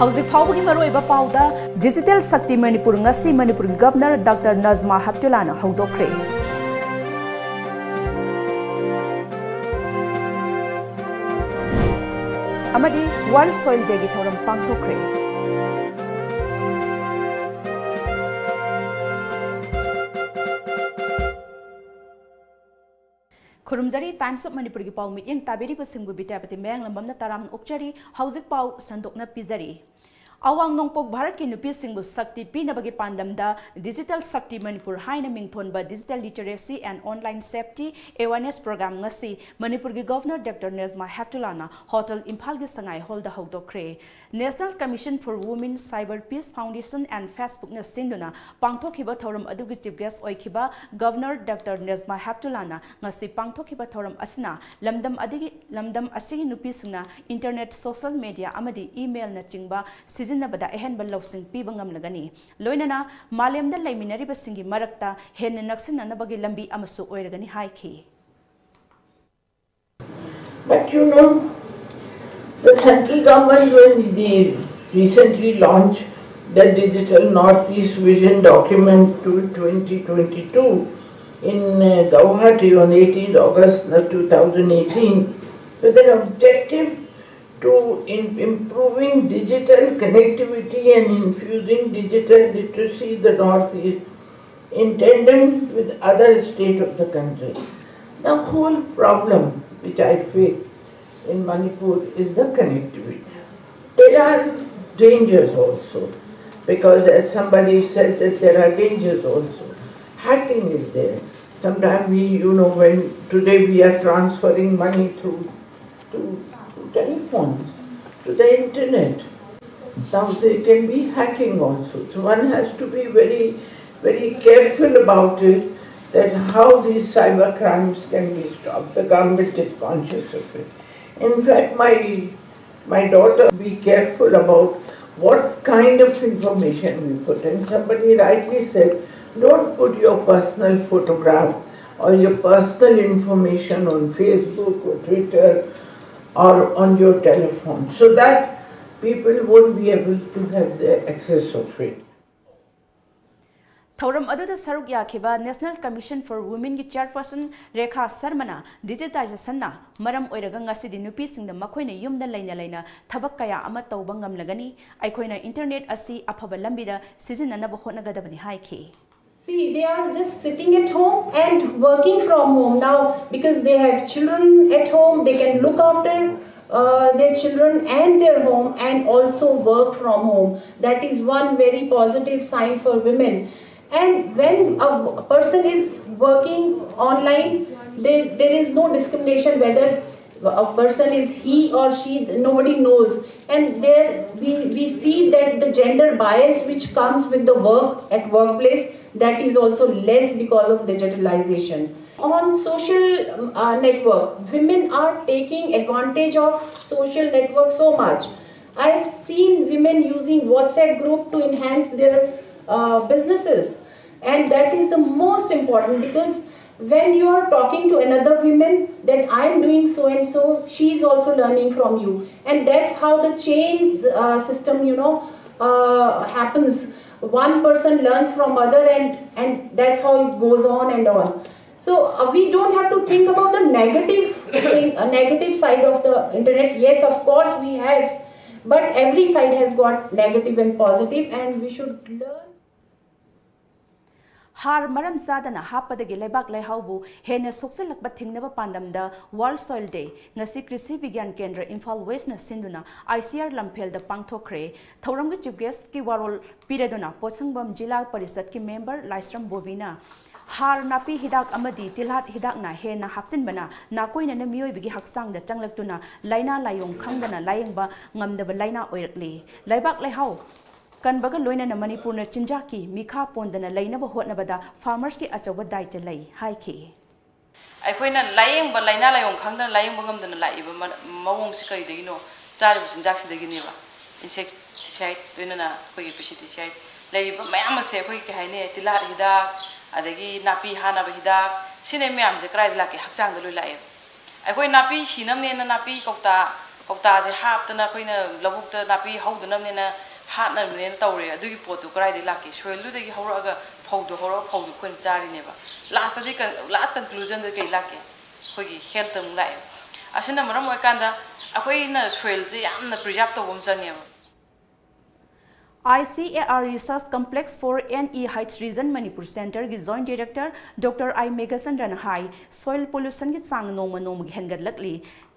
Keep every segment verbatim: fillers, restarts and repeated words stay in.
ꯍꯧꯖꯤꯛ ꯐꯥꯎꯕꯒꯤ ꯃꯔꯨꯑꯣꯏꯕ ꯄꯥꯎꯗ, Digital Shakti Manipur ꯉꯁꯤ ꯃꯅꯤꯄꯨꯔꯒꯤ ꯒꯕꯅꯔ ꯗꯥꯛꯇꯔ ꯅꯖꯃꯥ ꯍꯦꯞꯇꯨꯂꯥꯅ ꯍꯧꯗꯣꯛꯈ꯭ꯔꯦ꯫ ꯑꯃꯗꯤ World Soil Dayꯒꯤ ꯊꯧꯔꯝ ꯄꯥꯡꯊꯣꯛꯈ꯭ꯔꯦ꯫ ꯈꯨꯔꯨꯝꯖꯔꯤ꯫ Times of Manipurꯒꯤ ꯄꯥꯎ ꯃꯤꯠꯌꯦꯡ ꯇꯥꯕꯤꯔꯤꯕꯁꯤꯡꯕꯨ ꯕꯤꯗ꯭ꯌꯥꯄꯇꯤ ꯃꯌꯥꯡꯂꯝꯕꯝꯅ ꯇꯔꯥꯝꯅ ꯑꯣꯛꯆꯔꯤ꯫ ꯍꯧꯖꯤꯛ ꯄꯥꯎ ꯁꯟꯗꯣꯛꯅ ꯄꯤꯖꯔꯤ꯫ ꯑꯋꯥꯡ ꯅꯣꯡꯄꯣꯛ ꯚꯥꯔꯠꯀꯤ ꯅꯨꯄꯤꯁꯤꯡꯕꯨ ꯁꯛꯇꯤ ꯄꯤꯅꯕꯒꯤ ꯄꯥꯟꯗꯝꯗ Digital Shakti Manipur ꯍꯥꯏꯅ ꯃꯤꯡꯊꯣꯟꯕ Digital Literacy and Online Safety Awareness Program ꯉꯁꯤ ꯃꯅꯤꯄꯨꯔꯒꯤ ꯒꯕꯅꯔ ꯗꯥꯛꯇꯔ ꯅꯦꯖꯃꯥ ꯍꯦꯞꯇꯨꯂꯥꯅ ꯍꯣꯇꯦꯜ ꯏꯝꯐꯥꯜꯒꯤ ꯁꯉꯥꯏ ꯍꯣꯜꯗ ꯍꯧꯗꯣꯛꯈ꯭ꯔꯦ꯫ National Commission for Women, Cyber Peace Foundation and Facebookꯅ ꯁꯤꯟꯗꯨꯅ ꯄꯥꯡꯊꯣꯛꯈꯤꯕ ꯊꯧꯔꯝ ꯑꯗꯨꯒꯤ chief guest ꯑꯣꯏꯈꯤꯕ ꯒꯕꯅꯔ ꯗꯥꯛꯇꯔ ꯅꯦꯖꯃꯥ ꯍꯦꯞꯇꯨꯂꯥꯅ ꯉꯁꯤ ꯄꯥꯡꯊꯣꯛꯈꯤꯕ ꯊꯧꯔꯝ ꯑꯁꯤꯅ ꯂꯝꯗꯝ ꯑꯗꯨꯒꯤ, ꯂꯝꯗꯝ ꯑꯁꯤꯒꯤ ꯅꯨꯄꯤꯁꯤꯡꯅ internet, social media ꯑꯃꯗꯤ emailꯅꯆꯤꯡꯕ ꯁꯤꯖꯤꯟꯅꯕꯗ ꯑꯍꯦꯟꯕ ꯂꯧꯁꯤꯡ ꯄꯤꯕ ꯉꯝꯂꯒꯅꯤ꯫ ꯂꯣꯏꯅꯅ ꯃꯥꯂꯦꯝꯗ ꯂꯩꯃꯤꯟꯅꯔꯤꯕꯁꯤꯡꯒꯤ ꯃꯔꯛꯇ ꯍꯦꯟꯅ ꯅꯛꯁꯤꯟꯅꯅꯕꯒꯤ ꯂꯝꯕꯤ ꯑꯃꯁꯨ ꯑꯣꯏꯔꯒꯅꯤ ꯍꯥꯏꯈꯤ꯫ But you know, the central government, when they recently launched the Digital Northeast Vision Document to twenty twenty-two in uh, Guwahati on eighteenth August two thousand eighteen, with an objective to in improving digital connectivity and infusing digital literacy in the Northeast in tandem with other states of the country. The whole problem which I face in Manipur is the connectivity. There are dangers also, because as somebody said that there are dangers also. Hacking is there. Sometimes we, you know, when today we are transferring money through to, to telephones, to the internet. Now there can be hacking also. So one has to be very, very careful about it, that how these cyber crimes can be stopped. The government is conscious of it. In fact, my my daughter, be careful about what kind of information we put in. Somebody rightly said, don't put your personal photograph or your personal information on Facebook or Twitter or on your telephone. So that People won't be able to have the access of it. ꯊꯧꯔꯝ ꯑꯗꯨꯗ ꯁꯔꯨꯛ ꯌꯥꯈꯤꯕ National Commission for Womenꯒꯤ chairperson Rekha ꯁꯔꯃꯅ, ꯗꯤꯖꯤꯇꯥꯏꯖꯦꯁꯟꯅ ꯃꯔꯝ ꯑꯣꯏꯔꯒ ꯉꯁꯤꯗꯤ ꯅꯨꯄꯤꯁꯤꯡꯗ ꯃꯈꯣꯏꯅ ꯌꯨꯝꯗ ꯂꯩꯅ ꯂꯩꯅ ꯊꯕꯛ ꯀꯌꯥ ꯑꯃ ꯇꯧꯕ ꯉꯝꯂꯒꯅꯤ꯫ ꯑꯩꯈꯣꯏꯅ ꯏꯟꯇꯔꯅꯦꯠ ꯑꯁꯤ ꯑꯐꯕ ꯂꯝꯕꯤꯗ ꯁꯤꯖꯤꯟꯅꯅꯕ ꯍꯣꯠꯅꯒꯗꯕꯅꯤ ꯍꯥꯏꯈꯤ꯫ See, they are just sitting at home and working from home now because they have children at home, they can look after uh, their children and their home and also work from home. That is one very positive sign for women. And when a person is working online, there, there is no discrimination whether a person is he or she, nobody knows. And there we, we see that the gender bias which comes with the work at workplace, that is also less because of digitalization. On social uh, network, women are taking advantage of social network so much. I've seen women using WhatsApp group to enhance their uh, businesses, and that is the most important because when you are talking to another woman that I am doing so and so, she is also learning from you, and that's how the chain uh, system, you know, uh, happens. One person learns from other, and and that's how it goes on and on. So uh, we don't have to think about the negative thing, uh, negative side of the internet. Yes, of course we have, but every side has got negative and positive, and we should learn. ꯍꯥꯔ ꯃꯔꯝ ꯆꯥꯗꯅ ꯍꯥꯞꯄꯗꯒꯤ ꯂꯩꯕꯥꯛ ꯂꯩꯍꯥꯎꯕꯨ ꯍꯦꯟꯅ ꯁꯣꯛꯆꯜꯂꯛꯄ ꯊꯤꯡꯅꯕ ꯄꯥꯟꯗꯝꯗ World Soil Day ꯉꯁꯤ ꯀ꯭ꯔꯤꯁꯤ ꯕꯤꯒ꯭ꯌꯥꯟ ꯀꯦꯟꯗ꯭ꯔ ꯏꯝꯐꯥꯜ ꯋꯦꯁꯅ ꯁꯤꯟꯗꯨꯅ ICR ꯂꯝꯐꯦꯜꯗ ꯄꯥꯡꯊꯣꯛꯈ꯭ꯔꯦ꯫ ꯊꯧꯔꯝꯒꯤ chief guestꯀꯤ ꯋꯥꯔꯣꯜ ꯄꯤꯔꯗꯨꯅ ꯄꯣꯠꯁꯪꯕꯝ ꯖꯤꯂꯥ ꯄꯔꯤꯁꯠꯀꯤ member ꯂꯥꯏꯁ꯭ꯔꯝ ꯕꯣꯕꯤꯅ ꯍꯥꯔ, ꯅꯥꯄꯤ ꯍꯤꯗꯥꯛ ꯑꯃꯗꯤ ꯇꯤꯜꯍꯥꯠ ꯍꯤꯗꯥꯛꯅ ꯍꯦꯟꯅ ꯍꯥꯞꯆꯤꯟꯕꯅ ꯅꯥꯀꯣꯏꯅꯅ ꯃꯤꯑꯣꯏꯕꯒꯤ ꯍꯛꯆꯥꯡꯗ ꯆꯪꯂꯛꯇꯨꯅ ꯂꯥꯏꯅꯥ ꯂꯥꯏꯌꯣꯡ ꯈꯪꯗꯅ ꯂꯥꯌꯦꯡꯕ ꯉꯝꯗꯕ ꯂꯥꯏꯅꯥ ꯑꯣꯏꯔꯛꯂꯤ꯫ ꯂꯩꯕꯥꯛ ꯂꯩꯍꯥꯎ ꯀꯟꯕꯒ ꯂꯣꯏꯅꯅ ꯃꯅꯤꯄꯨꯔꯅ ꯆꯤꯟꯖꯥꯛꯀꯤ ꯃꯤꯈꯥ ꯄꯣꯟꯗꯅ ꯂꯩꯅꯕ ꯍꯣꯠꯅꯕꯗ farmersꯀꯤ ꯑꯆꯧꯕ ꯗꯥꯏꯇ ꯂꯩ ꯍꯥꯏꯈꯤ꯫ ꯑꯩꯈꯣꯏꯅ ꯂꯥꯏꯌꯦꯡꯕ ꯂꯥꯏꯅꯥ ꯂꯥꯏꯌꯣꯡ ꯈꯪꯗꯅ ꯂꯥꯏꯌꯦꯡꯕ ꯉꯝꯗꯅ ꯂꯥꯛꯏꯕ ꯃ- ꯃꯑꯣꯡꯁꯤ ꯀꯔꯤꯗꯒꯤꯅꯣ? ꯆꯥꯔꯤꯕ ꯆꯤꯟꯖꯥꯛꯁꯤꯗꯒꯤꯅꯦꯕ꯫ Insecticide ꯂꯣꯏꯅꯅ ꯑꯩꯈꯣꯏꯒꯤ pesticide ꯂꯩꯔꯤꯕ ꯃꯌꯥꯝ ꯑꯁꯦ ꯑꯩꯈꯣꯏꯒꯤ ꯀꯩ ꯍꯥꯏꯅꯤ, ꯇꯤꯜꯍꯥꯠ ꯍꯤꯗꯥꯛ, ꯑꯗꯒꯤ ꯅꯥꯄꯤ ꯍꯥꯅꯕ ꯍꯤꯗꯥꯛ, ꯁꯤꯅ ꯃꯌꯥꯝꯁꯦ ꯀꯗꯥꯏꯗ ꯂꯥꯛꯀꯦ? ꯍꯛꯆꯥꯡꯗ ꯂꯣꯏ ꯂꯥꯛꯑꯦꯕ꯫ ꯑꯩꯈꯣꯏ ꯅꯥꯄꯤ ꯁꯤꯅꯕꯅꯦꯅ ꯅꯥꯄꯤ ꯀꯧꯇꯥ ꯀꯧꯇꯥꯁꯦ ꯍꯥꯞꯇꯅ ꯑꯩꯈꯣꯏꯅ ꯂꯧꯕꯨꯛꯇ ꯅꯥꯄꯤ ꯍꯧꯗꯅꯕꯅꯦꯅ ꯍꯥꯠꯅꯕꯅꯦꯅ ꯇꯧꯔꯦ꯫ ꯑꯗꯨꯒꯤ ꯄꯣꯠꯇꯨ ꯀꯗꯥꯏꯗꯒꯤ ꯂꯥꯛꯀꯦ? ꯁꯣꯏꯜꯗꯨꯗꯒꯤ ꯍꯧꯔꯛꯑꯒ ꯐꯧꯗꯨ ꯍꯧꯔꯛꯑꯒ ꯐꯧꯗꯨ ꯑꯩꯈꯣꯏꯅ ꯆꯥꯔꯤꯅꯦꯕ꯫ ꯂꯥꯁꯇꯗꯤ ꯀꯟ- ꯂꯥꯁ ꯀꯟꯀ꯭ꯂꯨꯖꯟꯗ ꯀꯩ ꯂꯥꯛꯀꯦ? ꯑꯩꯈꯣꯏꯒꯤ ꯍꯦꯜꯠꯇ ꯑꯃꯨꯛ ꯂꯥꯛꯑꯦ꯫ ꯑꯁꯤꯅ ꯃꯔꯝ ꯑꯣꯏꯔꯀꯥꯟꯗ ꯑꯩꯈꯣꯏꯅ ꯁꯣꯏꯜꯁꯦ ꯌꯥꯝꯅ ꯄ꯭ꯔꯤꯖꯥꯔꯕ ꯇꯧꯕ ꯑꯃ ꯆꯪꯉꯦꯕ꯫ I C A R Research Complex for N E H Region Manipur Centreꯒꯤ Joint Director Doctor I ꯃꯦꯘꯆꯟꯗ꯭ꯔꯅ high, soil pollutionꯒꯤ ꯆꯥꯡ ꯅꯣꯡꯃ ꯅꯣꯡꯃꯒꯤ ꯍꯦꯟꯒꯠꯂꯛꯂꯤ꯫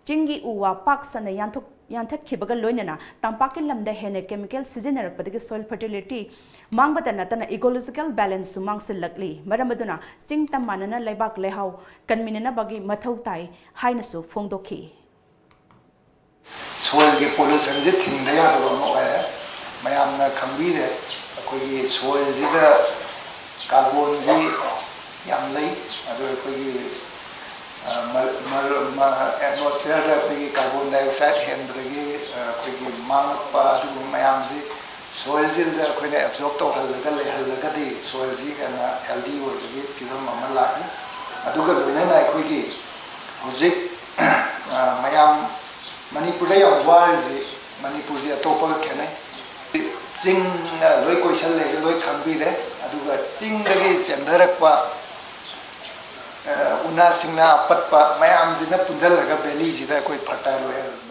ꯆꯤꯡꯒꯤ ꯎ ꯋꯥ ꯄꯥꯛ ꯁꯟꯅ ꯌꯥꯟꯊꯣꯛ-, ꯌꯥꯟꯊꯠꯈꯤꯕꯒ ꯂꯣꯏꯅꯅ ꯇꯝꯄꯥꯛꯀꯤ ꯂꯝꯗ ꯍꯦꯟꯅ chemical ꯁꯤꯖꯤꯟꯅꯔꯛꯄꯗꯒꯤ soil fertility ꯃꯥꯡꯕꯗ ꯅꯠꯇꯅ ecological balanceꯁꯨ ꯃꯥꯡꯁꯤꯜꯂꯛꯂꯤ꯫ ꯃꯔꯝ ꯑꯗꯨꯅ ꯆꯤꯡ ꯇꯝ ꯃꯥꯟꯅꯅ ꯂꯩꯕꯥꯛ ꯂꯩꯍꯥꯎ ꯀꯟꯃꯤꯟꯅꯅꯕꯒꯤ ꯃꯊꯧ ꯇꯥꯏ ꯍꯥꯏꯅꯁꯨ ꯐꯣꯡꯗꯣꯛꯈꯤ꯫ Soilꯒꯤ pollutionꯁꯦ ꯊꯤꯡꯕ ꯌꯥꯗꯕ ꯑꯃ ꯑꯣꯏꯔꯦ꯫ ꯃꯌꯥꯝꯅ ꯈꯪꯕꯤꯔꯦ, ꯑꯩꯈꯣꯏꯒꯤ soilꯁꯤꯗ carbonꯁꯤ ꯌꯥꯝ ꯂꯩ꯫ ꯑꯗꯣ ꯑꯩꯈꯣꯏꯒꯤ, ꯑ, ꯃ-, ꯃ-, ꯃ-, atmosphereꯗ ꯑꯩꯈꯣꯏꯒꯤ carbon dioxide ꯍꯦꯟꯕꯗꯒꯤ, ꯑ, ꯑꯩꯈꯣꯏꯒꯤ ꯃꯥꯡꯉꯛꯄ ꯑꯗꯨꯒꯨꯝꯕ ꯃꯌꯥꯝꯁꯤ soilꯁꯤꯗ ꯑꯩꯈꯣꯏꯅ absorb ꯇꯧꯍꯜꯂꯒ ꯂꯩꯍꯜꯂꯒꯗꯤ soilꯁꯤ ꯍꯦꯟꯅ healthy ꯑꯣꯏꯕꯒꯤ ꯐꯤꯕꯝ ꯑꯃ ꯂꯥꯛꯏ꯫ ꯑꯗꯨꯒ ꯂꯣꯏꯅꯅ ꯑꯩꯈꯣꯏꯒꯤ ꯍꯧꯖꯤꯛ, ꯑ, ꯃꯌꯥꯝ ꯃꯅꯤꯄꯨꯔꯗ ꯌꯥꯝ ꯋꯥꯔꯤꯁꯤ, ꯃꯅꯤꯄꯨꯔꯁꯤ ꯑꯇꯣꯞꯄꯒ ꯈꯦꯠꯅꯩ꯫ ꯆꯤꯡꯅ ꯂꯣꯏ ꯀꯣꯏꯁꯜꯂꯦ, ꯂꯣꯏ ꯈꯪꯕꯤꯔꯦ꯫ ꯑꯗꯨꯒ ꯆꯤꯡꯗꯒꯤ ꯆꯦꯟꯊꯔꯛꯄ, ꯑ, ꯎꯅꯥ ꯁꯤꯡꯅꯥ ꯑꯄꯠꯄ ꯃꯌꯥꯝꯁꯤꯅ ꯄꯨꯟꯁꯤꯜꯂꯒ valleyꯁꯤꯗ ꯑꯩꯈꯣꯏ fertile oil ꯑꯣꯏꯍꯟꯕꯅꯦ꯫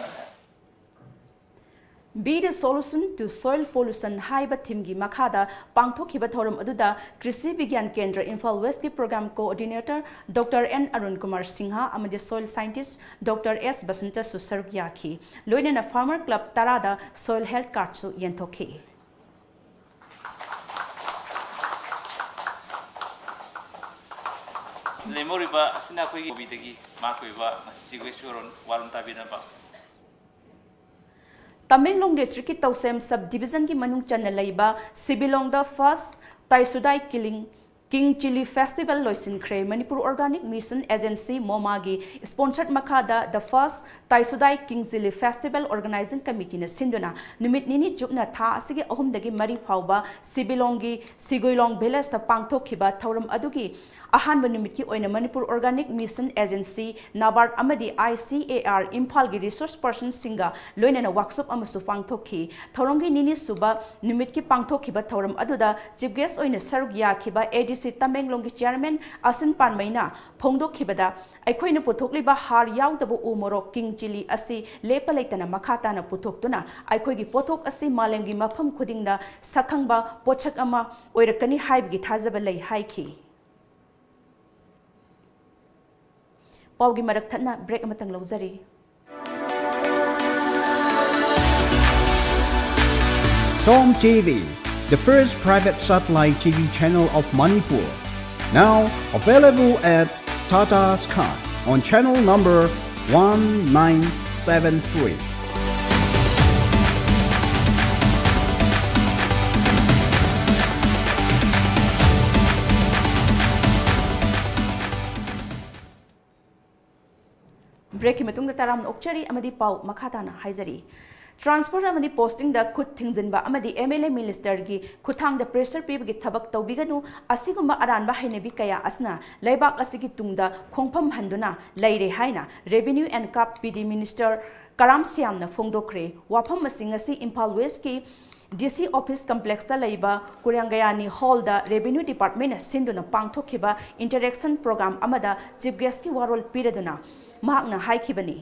Be the Solution to Soil Pollution ꯍꯥꯏꯕ themeꯒꯤ ꯃꯈꯥꯗ ꯄꯥꯡꯊꯣꯛꯈꯤꯕ ꯊꯧꯔꯝ ꯑꯗꯨꯗ ꯀ꯭ꯔꯤꯁꯤ ꯕꯤꯒ꯭ꯌꯥꯟ ꯀꯦꯟꯗ꯭ꯔ Imphal Westꯀꯤ program coordinator Doctor N Arun Kumar Singh ꯑꯃꯗꯤ soil scientist Doctor S ꯕꯁꯟꯇꯁꯨ ꯁꯔꯨꯛ ꯌꯥꯈꯤ꯫ ꯂꯣꯏꯅꯅ farmer club ꯇꯔꯥꯗ soil health cardꯁꯨ ꯌꯦꯟꯊꯣꯛꯈꯤ꯫ ꯂꯦꯝꯍꯧꯔꯤꯕ ꯑꯁꯤꯅ ꯑꯩꯈꯣꯏꯒꯤ ꯀꯣꯕꯤꯗꯒꯤ ꯃꯥꯔꯛ ꯑꯣꯏꯕ ꯉꯁꯤꯁꯤ ꯋꯦꯁ ꯋꯥꯔꯣꯟ ꯋꯥꯔꯣꯟ ꯇꯥꯕꯤꯅꯕ꯫ ꯇꯃꯦꯡꯂꯣꯡ districtꯀꯤ ꯇꯧꯁꯦꯝ sub divisionꯒꯤ ꯃꯅꯨꯡ ꯆꯟꯅ ꯂꯩꯕ ꯁꯤꯕꯤꯂꯣꯡꯗ first Taisudai Kiling King Chilli Festival ꯂꯣꯏꯁꯤꯟꯈ꯭ꯔꯦ꯫ Manipur Organic Mission Agency, ꯃꯣꯃꯥꯒꯤ sponsor ꯃꯈꯥꯗ The First Taisudai King Chilli Festival Organizing Committeeꯅ ꯁꯤꯟꯗꯨꯅ ꯅꯨꯃꯤꯠ ꯅꯤꯅꯤ ꯆꯨꯞꯅ ꯊꯥ ꯑꯁꯤꯒꯤ ꯑꯍꯨꯝꯗꯒꯤ ꯃꯔꯤ ꯐꯥꯎꯕ ꯁꯤꯕꯤꯂꯣꯡꯒꯤ ꯁꯤꯒꯨꯏꯂꯣꯡ villageꯇ ꯄꯥꯡꯊꯣꯛꯈꯤꯕ ꯊꯧꯔꯝ ꯑꯗꯨꯒꯤ ꯑꯍꯥꯟꯕ ꯅꯨꯃꯤꯠꯀꯤ ꯑꯣꯏꯅ Manipur Organic Mission Agency, NABARD ꯑꯃꯗꯤ I C A R ꯏꯝꯐꯥꯜꯒꯤ resource personꯁꯤꯡꯒ ꯂꯣꯏꯅꯅ workshop ꯑꯃꯁꯨ ꯄꯥꯡꯊꯣꯛꯈꯤ꯫ ꯊꯧꯔꯝꯒꯤ ꯅꯤꯅꯤ ꯁꯨꯕ ꯅꯨꯃꯤꯠꯀꯤ ꯄꯥꯡꯊꯣꯛꯈꯤꯕ ꯊꯧꯔꯝ ꯑꯗꯨꯗ chief guest ꯑꯣꯏꯅ ꯁꯔꯨꯛ ꯌꯥꯈꯤꯕ A D C ꯇꯃꯦꯡꯂꯣꯡꯒꯤ chairman ꯑꯁꯤꯟ ꯄꯥꯟꯃꯩꯅ ꯐꯣꯡꯗꯣꯛꯈꯤꯕꯗ, ꯑꯩꯈꯣꯏꯅ ꯄꯨꯊꯣꯛꯂꯤꯕ ꯍꯥꯔ ꯌꯥꯎꯗꯕ ꯎ ꯃꯣꯔꯣꯛ King Chilli ꯑꯁꯤ ꯂꯦꯞꯄ ꯂꯩꯇꯅ ꯃꯈꯥ ꯇꯥꯅ ꯄꯨꯊꯣꯛꯇꯨꯅ ꯑꯩꯈꯣꯏꯒꯤ ꯄꯣꯠꯊꯣꯛ ꯑꯁꯤ ꯃꯥꯂꯦꯝꯒꯤ ꯃꯐꯝ ꯈꯨꯗꯤꯡꯗ ꯁꯛꯈꯪꯕ ꯄꯣꯠꯁꯛ ꯑꯃ ꯑꯣꯏꯔꯛꯀꯅꯤ ꯍꯥꯏꯕꯒꯤ ꯊꯥꯖꯕ ꯂꯩ ꯍꯥꯏꯈꯤ꯫ ꯄꯥꯎꯒꯤ ꯃꯔꯛ ꯊꯠꯅ break ꯑꯃꯇꯪ ꯂꯧꯖꯔꯤ꯫ Tom T V, the first private satellite T V channel of Manipur. Now available at Tata Sky on channel number one nine seven three. Breakꯀꯤ ꯃꯇꯨꯡꯗ ꯇꯔꯥꯝꯅ ꯑꯣꯛꯆꯔꯤ ꯑꯃꯗꯤ ꯄꯥꯎ ꯃꯈꯥ ꯇꯥꯅ ꯍꯥꯏꯖꯔꯤ꯫ Transfer ꯑꯃꯗꯤ postingꯗ ꯈꯨꯠ ꯊꯤꯡꯖꯤꯟꯕ ꯑꯃꯗꯤ M L A ministerꯒꯤ ꯈꯨꯠꯊꯥꯡꯗ pressure ꯄꯤꯕꯒꯤ ꯊꯕꯛ ꯇꯧꯕꯤꯒꯅꯨ, ꯑꯁꯤꯒꯨꯝꯕ ꯑꯔꯥꯟꯕ ꯍꯩꯅꯕꯤ ꯀꯌꯥ ꯑꯁꯤꯅ ꯂꯩꯕꯥꯛ ꯑꯁꯤꯒꯤ ꯇꯨꯡꯗ ꯈꯣꯡꯐꯝ ꯍꯟꯗꯨꯅ ꯂꯩꯔꯦ ꯍꯥꯏꯅ Revenue and Cup P D minister ꯀꯔꯥꯝ ꯁ꯭ꯌꯥꯝꯅ ꯐꯣꯡꯗꯣꯛꯈ꯭ꯔꯦ꯫ ꯋꯥꯐꯝ ꯑꯁꯤ ꯉꯁꯤ ꯏꯝꯐꯥꯜ Westꯀꯤ D C office complexꯇ ꯂꯩꯕ ꯀꯨꯔꯤꯌꯥꯡꯒꯌꯥꯅꯤ hallꯗ Revenue Departmentꯅ ꯁꯤꯟꯗꯨꯅ ꯄꯥꯡꯊꯣꯛꯈꯤꯕ interaction program ꯑꯃꯗ chief guestꯀꯤ ꯋꯥꯔꯣꯜ ꯄꯤꯔꯗꯨꯅ ꯃꯍꯥꯛꯅ ꯍꯥꯏꯈꯤꯕꯅꯤ꯫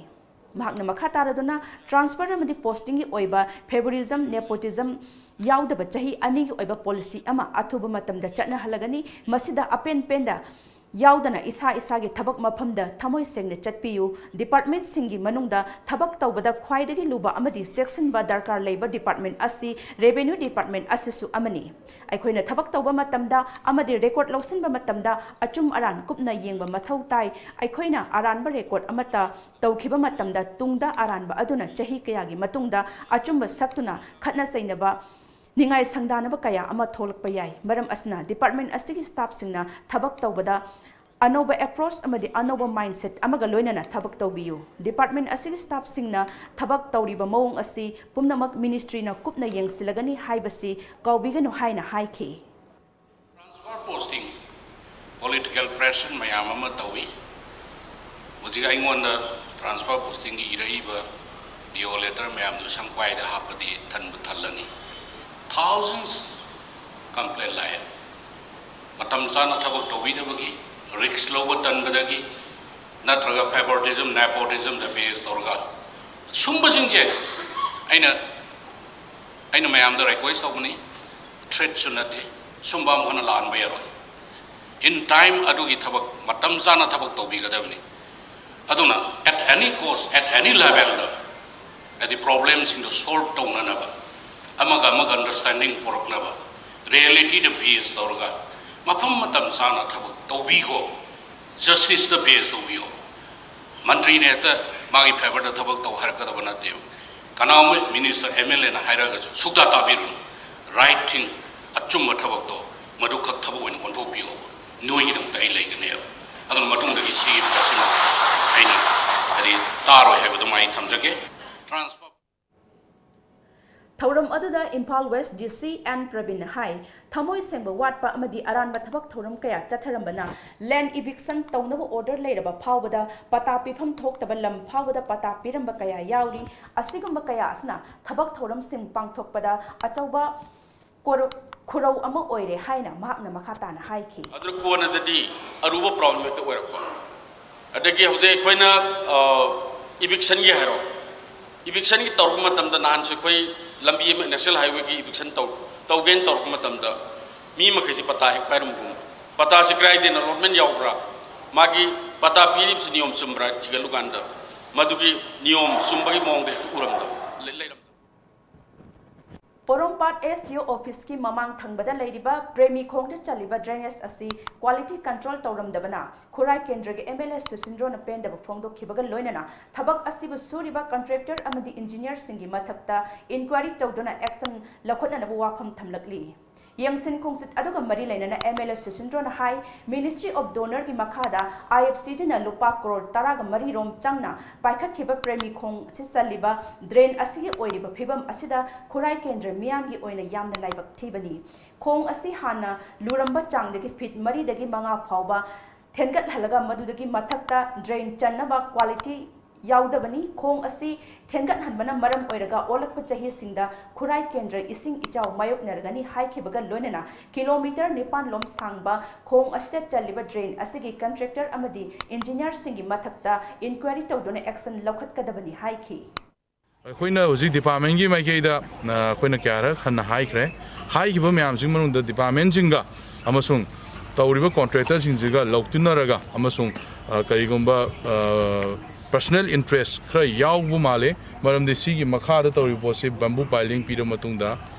ꯃꯍꯥꯛꯅ ꯃꯈꯥ ꯇꯥꯔꯗꯨꯅ transfer ꯑꯃꯗꯤ postingꯒꯤ ꯑꯣꯏꯕ favouritism, nepotism ꯌꯥꯎꯗꯕ ꯆꯍꯤ ꯑꯅꯤꯒꯤ ꯑꯣꯏꯕ policy ꯑꯃ ꯑꯊꯨꯕ ꯃꯇꯝꯗ ꯆꯠꯅꯍꯜꯂꯒꯅꯤ꯫ ꯃꯁꯤꯗ ꯑꯄꯦꯟ ꯄꯦꯟꯗ ꯌꯥꯎꯗꯅ ꯏꯁꯥ ꯏꯁꯥꯒꯤ ꯊꯕꯛ ꯃꯐꯝꯗ ꯊꯃꯣꯏ ꯁꯦꯡꯅ ꯆꯠꯄꯤꯌꯨ꯫ Departmentꯁꯤꯡꯒꯤ ꯃꯅꯨꯡꯗ ꯊꯕꯛ ꯇꯧꯕꯗ ꯈ꯭ꯋꯥꯏꯗꯒꯤ ꯂꯨꯕ ꯑꯃꯗꯤ ꯆꯦꯛꯁꯤꯟꯕ ꯗꯔꯀꯥꯔ ꯂꯩꯕ department ꯑꯁꯤ Revenue Department ꯑꯁꯤꯁꯨ ꯑꯃꯅꯤ꯫ ꯑꯩꯈꯣꯏꯅ ꯊꯕꯛ ꯇꯧꯕ ꯃꯇꯝꯗ ꯑꯃꯗꯤ record ꯂꯧꯁꯤꯟꯕ ꯃꯇꯝꯗ ꯑꯆꯨꯝ ꯑꯔꯥꯟ ꯀꯨꯞꯅ ꯌꯦꯡꯕ ꯃꯊꯧ ꯇꯥꯏ꯫ ꯑꯩꯈꯣꯏꯅ ꯑꯔꯥꯟꯕ record ꯑꯃꯠꯇ ꯇꯧꯈꯤꯕ ꯃꯇꯝꯗ ꯇꯨꯡꯗ ꯑꯔꯥꯟꯕ ꯑꯗꯨꯅ ꯆꯍꯤ ꯀꯌꯥꯒꯤ ꯃꯇꯨꯡꯗ ꯑꯆꯨꯝꯕ ꯁꯛꯇꯨꯅ ꯈꯠꯅ ꯆꯩꯅꯕ ꯅꯤꯡꯉꯥꯏ ꯁꯪꯗꯥꯅꯕ ꯀꯌꯥ ꯑꯃ ꯊꯣꯛꯂꯛꯄ ꯌꯥꯏ꯫ ꯃꯔꯝ ꯑꯁꯤꯅ department ꯑꯁꯤꯒꯤ staffꯁꯤꯡꯅ ꯊꯕꯛ ꯇꯧꯕꯗ ꯑꯅꯧꯕ approach ꯑꯃꯗꯤ ꯑꯅꯧꯕ mindset ꯑꯃꯒ ꯂꯣꯏꯅꯅ ꯊꯕꯛ ꯇꯧꯕꯤꯌꯨ꯫ Department ꯑꯁꯤꯒꯤ staffꯁꯤꯡꯅ ꯊꯕꯛ ꯇꯧꯔꯤꯕ ꯃꯑꯣꯡ ꯑꯁꯤ ꯄꯨꯝꯅꯃꯛ ministryꯅ ꯀꯨꯞꯅ ꯌꯦꯡꯁꯤꯜꯂꯒꯅꯤ ꯍꯥꯏꯕꯁꯤ ꯀꯥꯎꯕꯤꯒꯅꯨ ꯍꯥꯏꯅ ꯍꯥꯏꯈꯤ꯫ Transfer posting, political pressure ꯃꯌꯥꯝ ꯑꯃ ꯇꯧꯏ꯫ ꯍꯧꯖꯤꯛ ꯑꯩꯉꯣꯟꯗ transfer postingꯒꯤ ꯏꯔꯛꯏꯕ D O letter ꯃꯌꯥꯝꯗꯨ ꯁꯪꯄꯥꯏꯗ ꯍꯥꯞꯄꯗꯤ ꯊꯟꯕꯨ ꯊꯜꯂꯅꯤ꯫ Thousands complaint ꯂꯥꯛꯑꯦ꯫ ꯃꯇꯝ ꯆꯥꯅ ꯊꯕꯛ ꯇꯧꯕꯤꯗꯕꯒꯤ, risk ꯂꯧꯕ ꯇꯟꯕꯗꯒꯤ, ꯅꯠꯇ꯭ꯔꯒ favoritism, nepotismꯗ base ꯇꯧꯔꯒ ꯁꯨꯝꯕꯁꯤꯡꯁꯦ ꯑꯩꯅ, ꯑꯩꯅ ꯃꯌꯥꯝꯗ request ꯇꯧꯕꯅꯤ, threatꯁꯨ ꯅꯠꯇꯦ, ꯁꯨꯝꯕ ꯑꯃ ꯍꯟꯅ ꯂꯥꯛꯍꯟꯕ ꯌꯥꯔꯣꯏ꯫ In time ꯑꯗꯨꯒꯤ ꯊꯕꯛ ꯃꯇꯝ ꯆꯥꯅ ꯊꯕꯛ ꯇꯧꯕꯤꯒꯗꯕꯅꯤ꯫ ꯑꯗꯨꯅ at any cost, at any levelꯗ ꯍꯥꯏꯗꯤ problemꯁꯤꯡꯗꯣ solve ꯇꯧꯅꯅꯕ, ꯑꯃꯒ ꯑꯃꯒ understanding ꯄꯨꯔꯛꯅꯕ, realityꯗ base ꯇꯧꯔꯒ ꯃꯐꯝ ꯃꯇꯝ ꯆꯥꯅ ꯊꯕꯛ ꯇꯧꯕꯤꯈꯣ, justiceꯇ base ꯇꯧꯕꯤꯌꯣ꯫ ꯃꯟꯇ꯭ꯔꯤꯅ ꯍꯦꯛꯇ ꯃꯥꯒꯤ favorꯗ ꯊꯕꯛ ꯇꯧ ꯍꯥꯏꯔꯛꯀꯗꯕ ꯅꯠꯇꯦꯕ꯫ ꯀꯅꯥꯒꯨꯝꯕ minister, MLAꯅ ꯍꯥꯏꯔꯒꯁꯨ ꯁꯨꯛꯇꯥ ꯇꯥꯕꯤꯔꯨꯅꯨ꯫ Right thing, ꯑꯆꯨꯝꯕ ꯊꯕꯛꯇꯣ ꯃꯗꯨꯈꯛ ꯊꯕꯛ ꯑꯣꯏꯅ ꯑꯣꯟꯊꯣꯛꯄꯤꯌꯣ꯫ ꯅꯣꯏꯒꯤꯗꯃꯛꯇ ꯑꯩ ꯂꯩꯒꯅꯦꯕ꯫ ꯑꯗꯨꯅ ꯃꯇꯨꯡꯗꯒꯤ ꯁꯤꯒꯤ ꯄꯣꯠꯁꯤꯃ ꯑꯩꯅ ꯍꯥꯏꯗꯤ ꯇꯥꯔꯣꯏ ꯍꯥꯏꯕꯗꯨꯃ ꯑꯩ ꯊꯝꯖꯒꯦ꯫ Transfer ꯊꯧꯔꯝ ꯑꯗꯨꯗ Imphal West DC N ꯄ꯭ꯔꯕꯤꯟꯅ ꯍꯥꯏ, ꯊꯃꯣꯏ ꯁꯦꯡꯕ ꯋꯥꯠꯄ ꯑꯃꯗꯤ ꯑꯔꯥꯟꯕ ꯊꯕꯛ ꯊꯧꯔꯝ ꯀꯌꯥ ꯆꯠꯊꯔꯝꯕꯅ land eviction ꯇꯧꯅꯕ order ꯂꯩꯔꯕ ꯐꯥꯎꯕꯗ, ꯄꯇꯥ ꯄꯤꯐꯝ ꯊꯣꯛꯇꯕ ꯂꯝ ꯐꯥꯎꯕꯗ ꯄꯇꯥ ꯄꯤꯔꯝꯕ ꯀꯌꯥ ꯌꯥꯎꯔꯤ꯫ ꯑꯁꯤꯒꯨꯝꯕ ꯀꯌꯥ ꯑꯁꯤꯅ ꯊꯕꯛ ꯊꯧꯔꯝꯁꯤꯡ ꯄꯥꯡꯊꯣꯛꯄꯗ ꯑꯆꯧꯕ ꯀꯣꯔ-, ꯈꯨꯔꯧ ꯑꯃ ꯑꯣꯏꯔꯦ ꯍꯥꯏꯅ ꯃꯍꯥꯛꯅ ꯃꯈꯥ ꯇꯥꯅ ꯍꯥꯏꯈꯤ꯫ ꯑꯗꯨꯅ ꯀꯣꯟꯅꯗꯗꯤ ꯑꯔꯨꯕ problem ꯍꯦꯛꯇ ꯑꯣꯏꯔꯛꯄ꯫ ꯑꯗꯒꯤ ꯍꯧꯖꯤꯛ ꯑꯩꯈꯣꯏꯅ, ꯑ, evictionꯒꯤ ꯍꯥꯏꯔꯣ, evictionꯒꯤ ꯇꯧꯔꯛꯄ ꯃꯇꯝꯗ ꯅꯍꯥꯟꯁꯨ ꯑꯩꯈꯣꯏ ꯂꯝꯕꯤ ꯑꯃ National Highwayꯒꯤ eviction ꯇꯧ-, ꯇꯧꯒꯦꯅ ꯇꯧꯔꯛꯄ ꯃꯇꯝꯗ ꯃꯤ ꯃꯈꯩꯁꯤ ꯄꯇꯥ ꯍꯦꯛ ꯄꯥꯏꯔꯝꯒꯨꯝ, ꯄꯇꯥꯁꯤ ꯀꯗꯥꯏꯗꯩꯅ allotment ꯌꯥꯎꯕ꯭ꯔꯥ, ꯃꯥꯒꯤ ꯄꯇꯥ ꯄꯤꯔꯤꯕꯁꯤ ꯅꯤꯌꯣꯝ ꯆꯨꯝꯕ꯭ꯔꯥ ꯊꯤꯒꯠꯂꯨꯀꯥꯟꯗ ꯃꯗꯨꯒꯤ ꯅꯤꯌꯣꯝ ꯆꯨꯝꯕꯒꯤ ꯃꯑꯣꯡꯗ ꯍꯦꯛꯇ ꯎꯔꯝꯗꯕ, ꯂꯩ-, ꯂꯩꯔꯝꯗꯕ꯫ ꯄꯣꯔꯣꯝꯄꯥꯠ S D O officeꯀꯤ ꯃꯃꯥꯡ ꯊꯪꯕꯗ ꯂꯩꯔꯤꯕ ꯄ꯭ꯔꯦꯃꯤ ꯈꯣꯡꯗ ꯆꯜꯂꯤꯕ drainage ꯑꯁꯤ quality control ꯇꯧꯔꯝꯗꯕꯅ ꯈꯨꯔꯥꯏ ꯀꯦꯟꯗ꯭ꯔꯒꯤ M L A ꯁꯨꯁꯤꯟꯗ꯭ꯔꯣꯅ ꯄꯦꯟꯗꯕ ꯐꯣꯡꯗꯣꯛꯈꯤꯕꯒ ꯂꯣꯏꯅꯅ ꯊꯕꯛ ꯑꯁꯤꯕꯨ ꯁꯨꯔꯤꯕ contractor ꯑꯃꯗꯤ engineerꯁꯤꯡꯒꯤ ꯃꯊꯛꯇ inquiry ꯇꯧꯗꯨꯅ action ꯂꯧꯈꯠꯅꯅꯕ ꯋꯥꯐꯝ ꯊꯝꯂꯛꯂꯤ꯫ ꯌꯦꯡꯁꯤꯟ ꯈꯣꯡꯆꯠ ꯑꯗꯨꯒ ꯃꯔꯤ ꯂꯩꯅꯅ M L A ꯁꯨꯁꯤꯟꯗ꯭ꯔꯣꯅ high, Ministry of DoNERꯒꯤ ꯃꯈꯥꯗ I F Cꯗꯨꯅ ꯂꯨꯄꯥ ꯀ꯭ꯔꯣꯔ ꯇꯔꯥꯒ ꯃꯔꯤ ꯔꯣꯝ ꯆꯪꯅ ꯄꯥꯏꯈꯠꯈꯤꯕ ꯄ꯭ꯔꯦꯃꯤ ꯈꯣꯡ ꯑꯁꯤ ꯆꯜꯂꯤꯕ drain ꯑꯁꯤꯒꯤ ꯑꯣꯏꯔꯤꯕ ꯐꯤꯕꯝ ꯑꯁꯤꯗ ꯈꯨꯔꯥꯏ ꯀꯦꯟꯗ꯭ꯔ ꯃꯤꯌꯥꯝꯒꯤ ꯑꯣꯏꯅ ꯌꯥꯝꯅ ꯂꯥꯏꯕꯛ ꯊꯤꯕꯅꯤ꯫ ꯈꯣꯡ ꯑꯁꯤ ꯍꯥꯟꯅ ꯂꯨꯔꯝꯕ ꯆꯥꯡꯗꯒꯤ feet ꯃꯔꯤꯗꯒꯤ ꯃꯉꯥ ꯐꯥꯎꯕ ꯊꯦꯟꯒꯠꯍꯜꯂꯒ ꯃꯗꯨꯗꯒꯤ ꯃꯊꯛꯇ drain ꯆꯟꯅꯕ quality ꯌꯥꯎꯗꯕꯅꯤ꯫ ꯈꯣꯡ ꯑꯁꯤ ꯊꯦꯟꯒꯠꯍꯟꯕꯅ ꯃꯔꯝ ꯑꯣꯏꯔꯒ ꯑꯣꯜꯂꯛꯄ ꯆꯍꯤꯁꯤꯡꯗ ꯈꯨꯔꯥꯏ ꯀꯦꯟꯗ꯭ꯔ ꯏꯁꯤꯡ ꯏꯆꯥꯎ ꯃꯥꯌꯣꯛꯅꯔꯒꯅꯤ ꯍꯥꯏꯈꯤꯕꯒ ꯂꯣꯏꯅꯅ kilometre ꯅꯤꯄꯥꯟ ꯂꯣꯝ ꯁꯥꯡꯕ ꯈꯣꯡ ꯑꯁꯤꯗ ꯆꯜꯂꯤꯕ drain ꯑꯁꯤꯒꯤ contractor ꯑꯃꯗꯤ engineerꯁꯤꯡꯒꯤ ꯃꯊꯛꯇ inquiry ꯇꯧꯗꯨꯅ action ꯂꯧꯈꯠꯀꯗꯕꯅꯤ ꯍꯥꯏꯈꯤ꯫ ꯑꯩꯈꯣꯏꯅ ꯍꯧꯖꯤꯛ departmentꯀꯤ ꯃꯥꯏꯀꯩꯗ, ꯑ, ꯑꯩꯈꯣꯏꯅ ꯀꯌꯥꯔꯛ ꯍꯟꯅ ꯍꯥꯏꯈ꯭ꯔꯦ꯫ ꯍꯥꯏꯈꯤꯕ ꯃꯌꯥꯝꯁꯤꯒꯤ ꯃꯅꯨꯡꯗ departmentꯁꯤꯡꯒ ꯑꯃꯁꯨꯡ ꯇꯧꯔꯤꯕ contractorꯁꯤꯡꯁꯤꯒ ꯂꯧꯇꯤꯟꯅꯔꯒ ꯑꯃꯁꯨꯡ, ꯑ, ꯀꯔꯤꯒꯨꯝꯕ, ꯑ, personal interest ꯈꯔ ꯌꯥꯎꯕ ꯃꯥꯜꯂꯦ꯫ ꯃꯔꯝꯗꯤ ꯁꯤꯒꯤ ꯃꯈꯥꯗ ꯇꯧꯔꯤꯕ ꯄꯣꯠꯁꯤ bamboo piling ꯄꯤꯔꯕ ꯃꯇꯨꯡꯗ,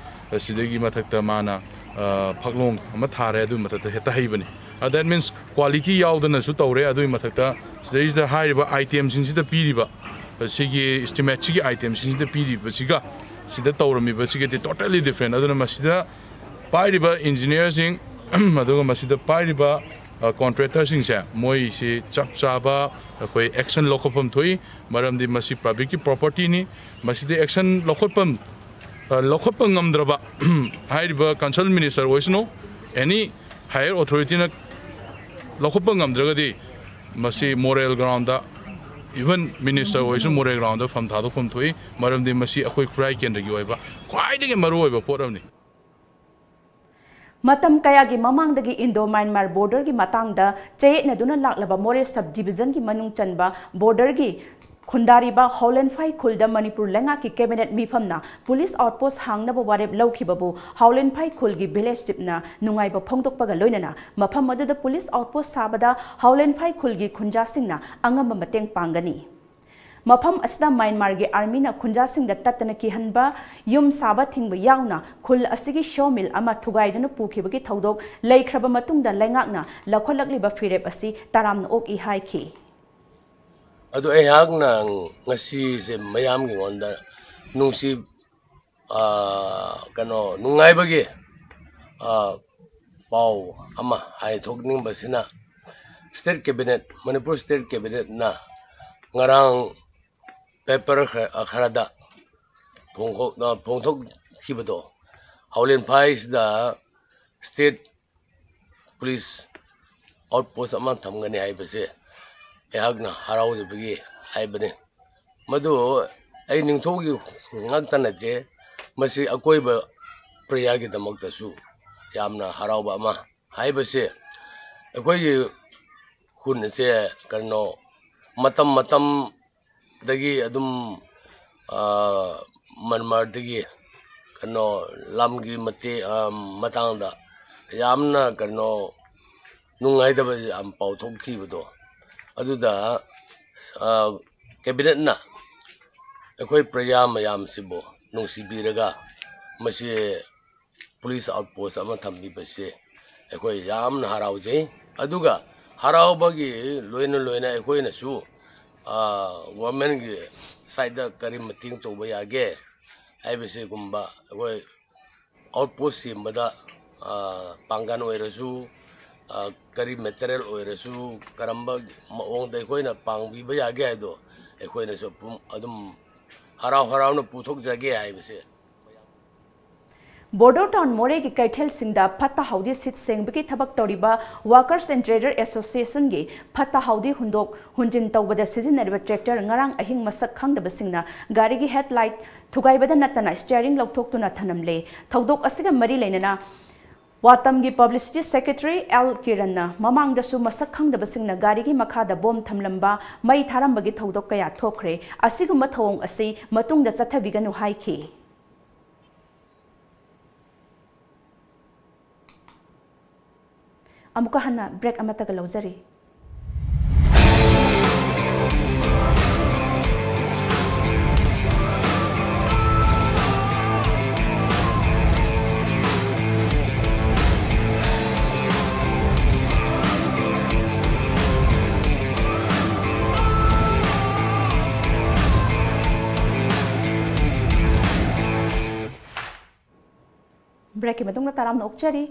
ꯑ, ꯁꯤꯗꯒꯤ ꯃꯊꯛꯇ ꯃꯥꯅ, ꯑ, ꯐꯛꯂꯣꯡ ꯑꯃ ꯊꯥꯔꯦ, ꯑꯗꯨꯒꯤ ꯃꯊꯛꯇ ꯍꯦꯛꯇ ꯍꯩꯕꯅꯤ꯫ ꯑ, that means quality ꯌꯥꯎꯗꯅꯁꯨ ꯇꯧꯔꯦ꯫ ꯑꯗꯨꯒꯤ ꯃꯊꯛꯇ ꯁꯤꯗꯩꯁꯤꯗ ꯍꯥꯏꯔꯤꯕ itemꯁꯤꯡꯁꯤꯗ ꯄꯤꯔꯤꯕ, ꯁꯤꯒꯤ estimateꯁꯤꯒꯤ itemꯁꯤꯡꯁꯤꯗ ꯄꯤꯔꯤꯕꯁꯤꯒ ꯁꯤꯗ ꯇꯧꯔꯝꯃꯤꯕꯁꯤꯒꯗꯤ totally different꯫ ꯑꯗꯨꯅ ꯃꯁꯤꯗ ꯄꯥꯏꯔꯤꯕ engineerꯁꯤꯡ ꯑꯗꯨꯒ ꯃꯁꯤꯗ ꯄꯥꯏꯔꯤꯕ, ꯑ, contractorꯁꯤꯡꯁꯦ ꯃꯣꯏꯁꯤ ꯆꯞ ꯆꯥꯕ ꯑꯩꯈꯣꯏ action ꯂꯧꯈꯠꯐꯝ ꯊꯣꯛꯏ꯫ ꯃꯔꯝꯗꯤ ꯃꯁꯤ publicꯀꯤ propertyꯅꯤ꯫ ꯃꯁꯤꯗ action ꯂꯧꯈꯠꯐꯝ, ꯑ, ꯂꯧꯈꯠꯄ ꯉꯝꯗ꯭ꯔꯕ ꯍꯥꯏꯔꯤꯕ concerned minister ꯑꯣꯏꯁꯅꯨ, any higher authorityꯅ ꯂꯧꯈꯠꯄ ꯉꯝꯗ꯭ꯔꯒꯗꯤ ꯃꯁꯤ moral groundꯗ, even minister ꯑꯣꯏꯔꯁꯨ moral groundꯗ ꯐꯝ ꯊꯥꯗꯣꯛꯐꯝ ꯊꯣꯛꯏ꯫ ꯃꯔꯝꯗꯤ ꯃꯁꯤ ꯑꯩꯈꯣꯏ ꯈꯨꯔꯥꯏ ꯀꯦꯟꯗ꯭ꯔꯒꯤ ꯑꯣꯏꯕ ꯈ꯭ꯋꯥꯏꯗꯒꯤ ꯃꯔꯨꯑꯣꯏꯕ ꯄꯣꯠ ꯑꯃꯅꯤ꯫ ꯃꯇꯝ ꯀꯌꯥꯒꯤ ꯃꯃꯥꯡꯗꯒꯤ Indo Myanmar borderꯒꯤ ꯃꯇꯥꯡꯗ ꯆꯌꯦꯠꯅꯗꯨꯅ ꯂꯥꯛꯂꯕ ꯃꯣꯔꯦ sub divisionꯒꯤ ꯃꯅꯨꯡ ꯆꯟꯕ borderꯒꯤ ꯈꯨꯟꯗꯥꯔꯤꯕ ꯍꯥꯎꯂꯦꯟꯐꯥꯏ ꯈꯨꯜꯗ ꯃꯅꯤꯄꯨꯔ ꯂꯩꯉꯥꯛꯀꯤ cabinet ꯃꯤꯐꯝꯅ police outpost ꯍꯥꯡꯅꯕ ꯋꯥꯔꯦꯞ ꯂꯧꯈꯤꯕꯕꯨ ꯍꯥꯎꯂꯦꯟꯐꯥꯏ ꯈꯨꯜꯒꯤ village chiefꯅ ꯅꯨꯡꯉꯥꯏꯕ ꯐꯣꯡꯗꯣꯛꯄꯒ ꯂꯣꯏꯅꯅ ꯃꯐꯝ ꯑꯗꯨꯗ police outpost ꯁꯥꯕꯗ ꯍꯥꯎꯂꯦꯟꯐꯥꯏ ꯈꯨꯜꯒꯤ ꯈꯨꯟꯖꯥꯁꯤꯡꯅ ꯑꯉꯝꯕ ꯃꯇꯦꯡ ꯄꯥꯡꯒꯅꯤ꯫ ꯃꯐꯝ ꯑꯁꯤꯗ ꯃ꯭ꯌꯥꯟꯃꯥꯔꯒꯤ ꯑꯥꯔꯃꯤꯅ ꯈꯨꯟꯖꯥꯁꯤꯡꯗ ꯇꯠꯇꯅ ꯀꯤꯍꯟꯕ, ꯌꯨꯝ ꯁꯥꯕ ꯊꯤꯡꯕ ꯌꯥꯎꯅ ꯈꯨꯜ ꯑꯁꯤꯒꯤ ꯁꯣ ꯃꯤꯜ ꯑꯃ ꯊꯨꯒꯥꯏꯗꯨꯅ ꯄꯨꯈꯤꯕꯒꯤ ꯊꯧꯗꯣꯛ ꯂꯩꯈ꯭ꯔꯕ ꯃꯇꯨꯡꯗ ꯂꯩꯉꯥꯛꯅ ꯂꯧꯈꯠꯂꯛꯂꯤꯕ ꯐꯤꯔꯦꯞ ꯑꯁꯤ ꯇꯔꯥꯝꯅ ꯑꯣꯛꯏ ꯍꯥꯏꯈꯤ꯫ ꯑꯗꯨ ꯑꯩꯍꯥꯛꯅ ꯉꯁꯤꯁꯦ ꯃꯌꯥꯝꯒꯤ ꯉꯣꯟꯗ ꯅꯨꯡꯁꯤ ꯀꯩꯅꯣ ꯅꯨꯡꯉꯥꯏꯕꯒꯤ ꯄꯥꯎ ꯑꯃ ꯍꯥꯏꯊꯣꯛꯅꯤꯡꯕꯁꯤꯅ, ꯁ꯭ꯇꯦꯠ ꯀꯦꯕꯤꯅꯦꯠ, ꯃꯅꯤꯄꯨꯔ ꯁ꯭ꯇꯦꯠ ꯀꯦꯕꯤꯅꯦꯠꯅ ꯉꯔꯥꯡ ꯄꯦꯄꯔ ꯈꯔꯗ ꯐꯣꯡꯗꯣꯛꯈꯤꯕꯗꯣ, ꯍꯥꯎꯂꯦꯟꯐꯥꯏꯁꯤꯗ ꯁ꯭ꯇꯦꯠ ꯄꯨꯂꯤꯁ ꯑꯥꯎꯠ ꯄꯣꯁ ꯑꯃ ꯊꯝꯒꯅꯤ ꯍꯥꯏꯕꯁꯦ ꯑꯩꯍꯥꯛꯅ ꯍꯔꯥꯎꯖꯕꯒꯤ ꯍꯥꯏꯕꯅꯤ꯫ ꯃꯗꯨ ꯑꯩ ꯅꯤꯡꯊꯧꯒꯤ ꯉꯥꯛꯇ ꯅꯠꯇꯦ, ꯃꯁꯤ ꯑꯀꯣꯏꯕ ꯄ꯭ꯔꯖꯥꯒꯤꯗꯃꯛꯇꯁꯨ ꯌꯥꯝꯅ ꯍꯔꯥꯎꯕ ꯑꯃ ꯍꯥꯏꯕꯁꯦ꯫ ꯑꯩꯈꯣꯏꯒꯤ ꯈꯨꯟ ꯑꯁꯦ ꯀꯩꯅꯣ ꯃꯇꯝ ꯃꯇꯝꯗꯒꯤ ꯑꯗꯨꯝ ꯃ꯭ꯌꯥꯟꯃꯥꯔꯗꯒꯤ ꯀꯩꯅꯣ ꯂꯝꯒꯤ ꯃꯇꯦꯡ ꯃꯇꯥꯡꯗ ꯌꯥꯝꯅ ꯀꯩꯅꯣ ꯅꯨꯡꯉꯥꯏꯇꯕ ꯌꯥꯝ ꯄꯥꯎ ꯊꯣꯛꯈꯤꯕꯗꯣ, ꯑꯗꯨꯗ ꯀꯦꯕꯤꯅꯦꯠꯅ ꯑꯩꯈꯣꯏ ꯄ꯭ꯔꯖꯥ ꯃꯌꯥꯝꯁꯤꯕꯨ ꯅꯨꯡꯁꯤꯕꯤꯔꯒ ꯃꯁꯤ ꯄꯨꯂꯤꯁ ꯑꯥꯎꯠ ꯄꯣꯁ ꯑꯃ ꯊꯝꯕꯤꯕꯁꯦ ꯑꯩꯈꯣꯏ ꯌꯥꯝꯅ ꯍꯔꯥꯎꯖꯩ꯫ ꯑꯗꯨꯒ ꯍꯔꯥꯎꯕꯒꯤ ꯂꯣꯏꯅ ꯂꯣꯏꯅ ꯑꯩꯈꯣꯏꯅꯁꯨ ꯒꯣꯔꯃꯦꯟꯒꯤ ꯁꯥꯏꯠꯇ ꯀꯔꯤ ꯃꯇꯦꯡ ꯇꯧꯕ ꯌꯥꯒꯦ ꯍꯥꯏꯕꯁꯤꯒꯨꯝꯕ, ꯑꯩꯈꯣꯏ ꯑꯥꯎꯠ ꯄꯣꯁ ꯁꯦꯝꯕꯗ ꯄꯥꯡꯒꯜ ꯑꯣꯏꯔꯁꯨ, ꯀꯔꯤ ꯃꯦꯇꯔꯤꯌꯦꯜ ꯑꯣꯏꯔꯁꯨ, ꯀꯔꯝꯕ ꯃꯑꯣꯡꯗ ꯑꯩꯈꯣꯏꯅ ꯄꯥꯡꯕꯤꯕ ꯌꯥꯒꯦ ꯍꯥꯏꯗꯣ ꯑꯩꯈꯣꯏꯅꯁꯨ ꯑꯗꯨꯝ ꯍꯔꯥꯎ ꯍꯔꯥꯎꯅ ꯄꯨꯊꯣꯛꯆꯒꯦ ꯍꯥꯏꯕꯁꯦ꯫ ꯕꯣꯔꯗꯔ ꯇꯥꯎꯟ ꯃꯣꯔꯦꯒꯤ ꯀꯩꯊꯦꯜꯁꯤꯡꯗ ꯐꯠꯇ ꯍꯥꯎꯗꯤ ꯁꯤꯠ ꯁꯦꯡꯕꯒꯤ ꯊꯕꯛ ꯇꯧꯔꯤꯕ Workers and Trader Associationꯒꯤ ꯐꯠꯇ ꯍꯥꯎꯗꯤ ꯍꯨꯟꯗꯣꯛ ꯍꯨꯟꯖꯤꯟ ꯇꯧꯕꯗ ꯁꯤꯖꯤꯟꯅꯔꯤꯕ ꯇ꯭ꯔꯦꯛꯇꯔ ꯉꯔꯥꯡ ꯑꯍꯤꯡ ꯃꯁꯛ ꯈꯪꯗꯕꯁꯤꯡꯅ ꯒꯥꯔꯤꯒꯤ ꯍꯦꯗꯂꯥꯏꯠ ꯊꯨꯒꯥꯏꯕꯗ ꯅꯠꯇꯅ ꯁ꯭ꯇꯤꯌꯔꯤꯡ ꯂꯧꯊꯣꯛꯇꯨꯅ ꯊꯅꯝꯂꯦ꯫ ꯊꯧꯗꯣꯛ ꯑꯁꯤꯒ ꯃꯔꯤ ꯂꯩꯅꯅ ꯋꯥꯇꯝꯒꯤ ꯄꯕ꯭ꯂꯤꯁꯤꯇꯤ ꯁꯦꯀ꯭ꯔꯦꯇꯔꯤ ꯑꯦꯜ ꯀꯤꯔꯟꯅ ꯃꯃꯥꯡꯗꯁꯨ ꯃꯁꯛ ꯈꯪꯗꯕꯁꯤꯡꯅ ꯒꯥꯔꯤꯒꯤ ꯃꯈꯥꯗ ꯕꯣꯝ ꯊꯝꯂꯝꯕ, ꯃꯩ ꯊꯥꯔꯝꯕꯒꯤ ꯊꯧꯗꯣꯛ ꯀꯌꯥ ꯊꯣꯛꯈ꯭ꯔꯦ꯫ ꯑꯁꯤꯒꯨꯝꯕ ꯊꯧꯑꯣꯡ ꯑꯁꯤ ꯃꯇꯨꯡꯗ ꯆꯠꯊꯕꯤꯒꯅꯨ ꯍꯥꯏꯈꯤ꯫ ꯑꯃꯨꯛꯀ ꯍꯟꯅ ꯕ꯭ꯔꯦꯛ ꯑꯃꯠꯇꯒ ꯂꯧꯖꯔꯤ꯫ ꯕ꯭ꯔꯦꯛꯀꯤ ꯃꯇꯨꯡꯗ ꯇꯔꯥꯝꯅ ꯑꯣꯛꯆꯔꯤ꯫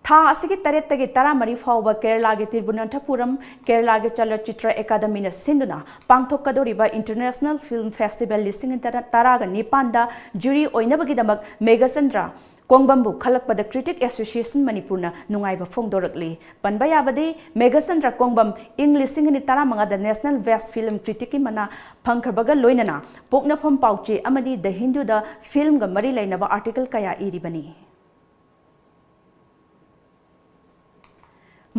ꯊꯥ ꯑꯁꯤꯒꯤ ꯇꯔꯦꯠꯇꯒꯤ ꯇꯔꯥꯃꯔꯤ ꯐꯥꯎꯕ ꯀꯦꯔꯂꯥꯒꯤ ꯇꯤꯔꯨꯕꯅꯟꯊꯄꯨꯔꯝ ꯀꯦꯔꯂꯥꯒꯤ ꯆꯂꯆꯤꯇ꯭ꯔ ꯑꯦꯀꯥꯗꯃꯤꯅ ꯁꯤꯟꯗꯨꯅ ꯄꯥꯡꯊꯣꯛꯀꯗꯧꯔꯤꯕ ꯏꯟꯇꯔꯅꯦꯁꯅꯦꯜ ꯐꯤꯜꯝ ꯐꯦꯁꯇꯤꯚꯦꯜ ꯂꯤꯁꯤꯡ ꯇꯔꯥꯒ ꯅꯤꯄꯥꯟꯗ ꯖꯨꯔꯤ ꯑꯣꯏꯅꯕꯒꯤꯗꯃꯛ ꯃꯦꯘꯆꯟꯗ꯭ꯔ ꯀꯣꯡꯕꯝꯕꯨ ꯈꯜꯂꯛꯄꯗ ꯀ꯭ꯔꯤꯇꯤꯛ ꯑꯦꯁꯣꯁꯤꯌꯦꯁꯟ ꯃꯅꯤꯄꯨꯔꯅ ꯅꯨꯡꯉꯥꯏꯕ ꯐꯣꯡꯗꯣꯔꯛꯂꯤ꯫ ꯄꯟꯕ ꯌꯥꯕꯗꯤ, ꯃꯦꯘꯆꯟꯗ꯭ꯔ ꯀꯣꯡꯕꯝ ꯏꯪ ꯂꯤꯁꯤꯡ ꯑꯅꯤ ꯇꯔꯥꯃꯉꯥꯗ ꯅꯦꯁꯅꯦꯜ ꯕꯦꯁ꯭ꯠ ꯐꯤꯜꯝ ꯀ꯭ꯔꯤꯇꯤꯛꯀꯤ ꯃꯅꯥ ꯐꯪꯈ꯭ꯔꯕꯒ ꯂꯣꯏꯅꯅ ꯄꯣꯛꯅꯐꯝ ꯄꯥꯎꯆꯦ ꯑꯃꯗꯤ ꯗ ꯍꯤꯟꯗꯨꯗ ꯐꯤꯜꯝꯒ ꯃꯔꯤ ꯂꯩꯅꯕ ꯑꯥꯔꯇꯤꯀꯜ ꯀꯌꯥ ꯏꯔꯤꯕꯅꯤ꯫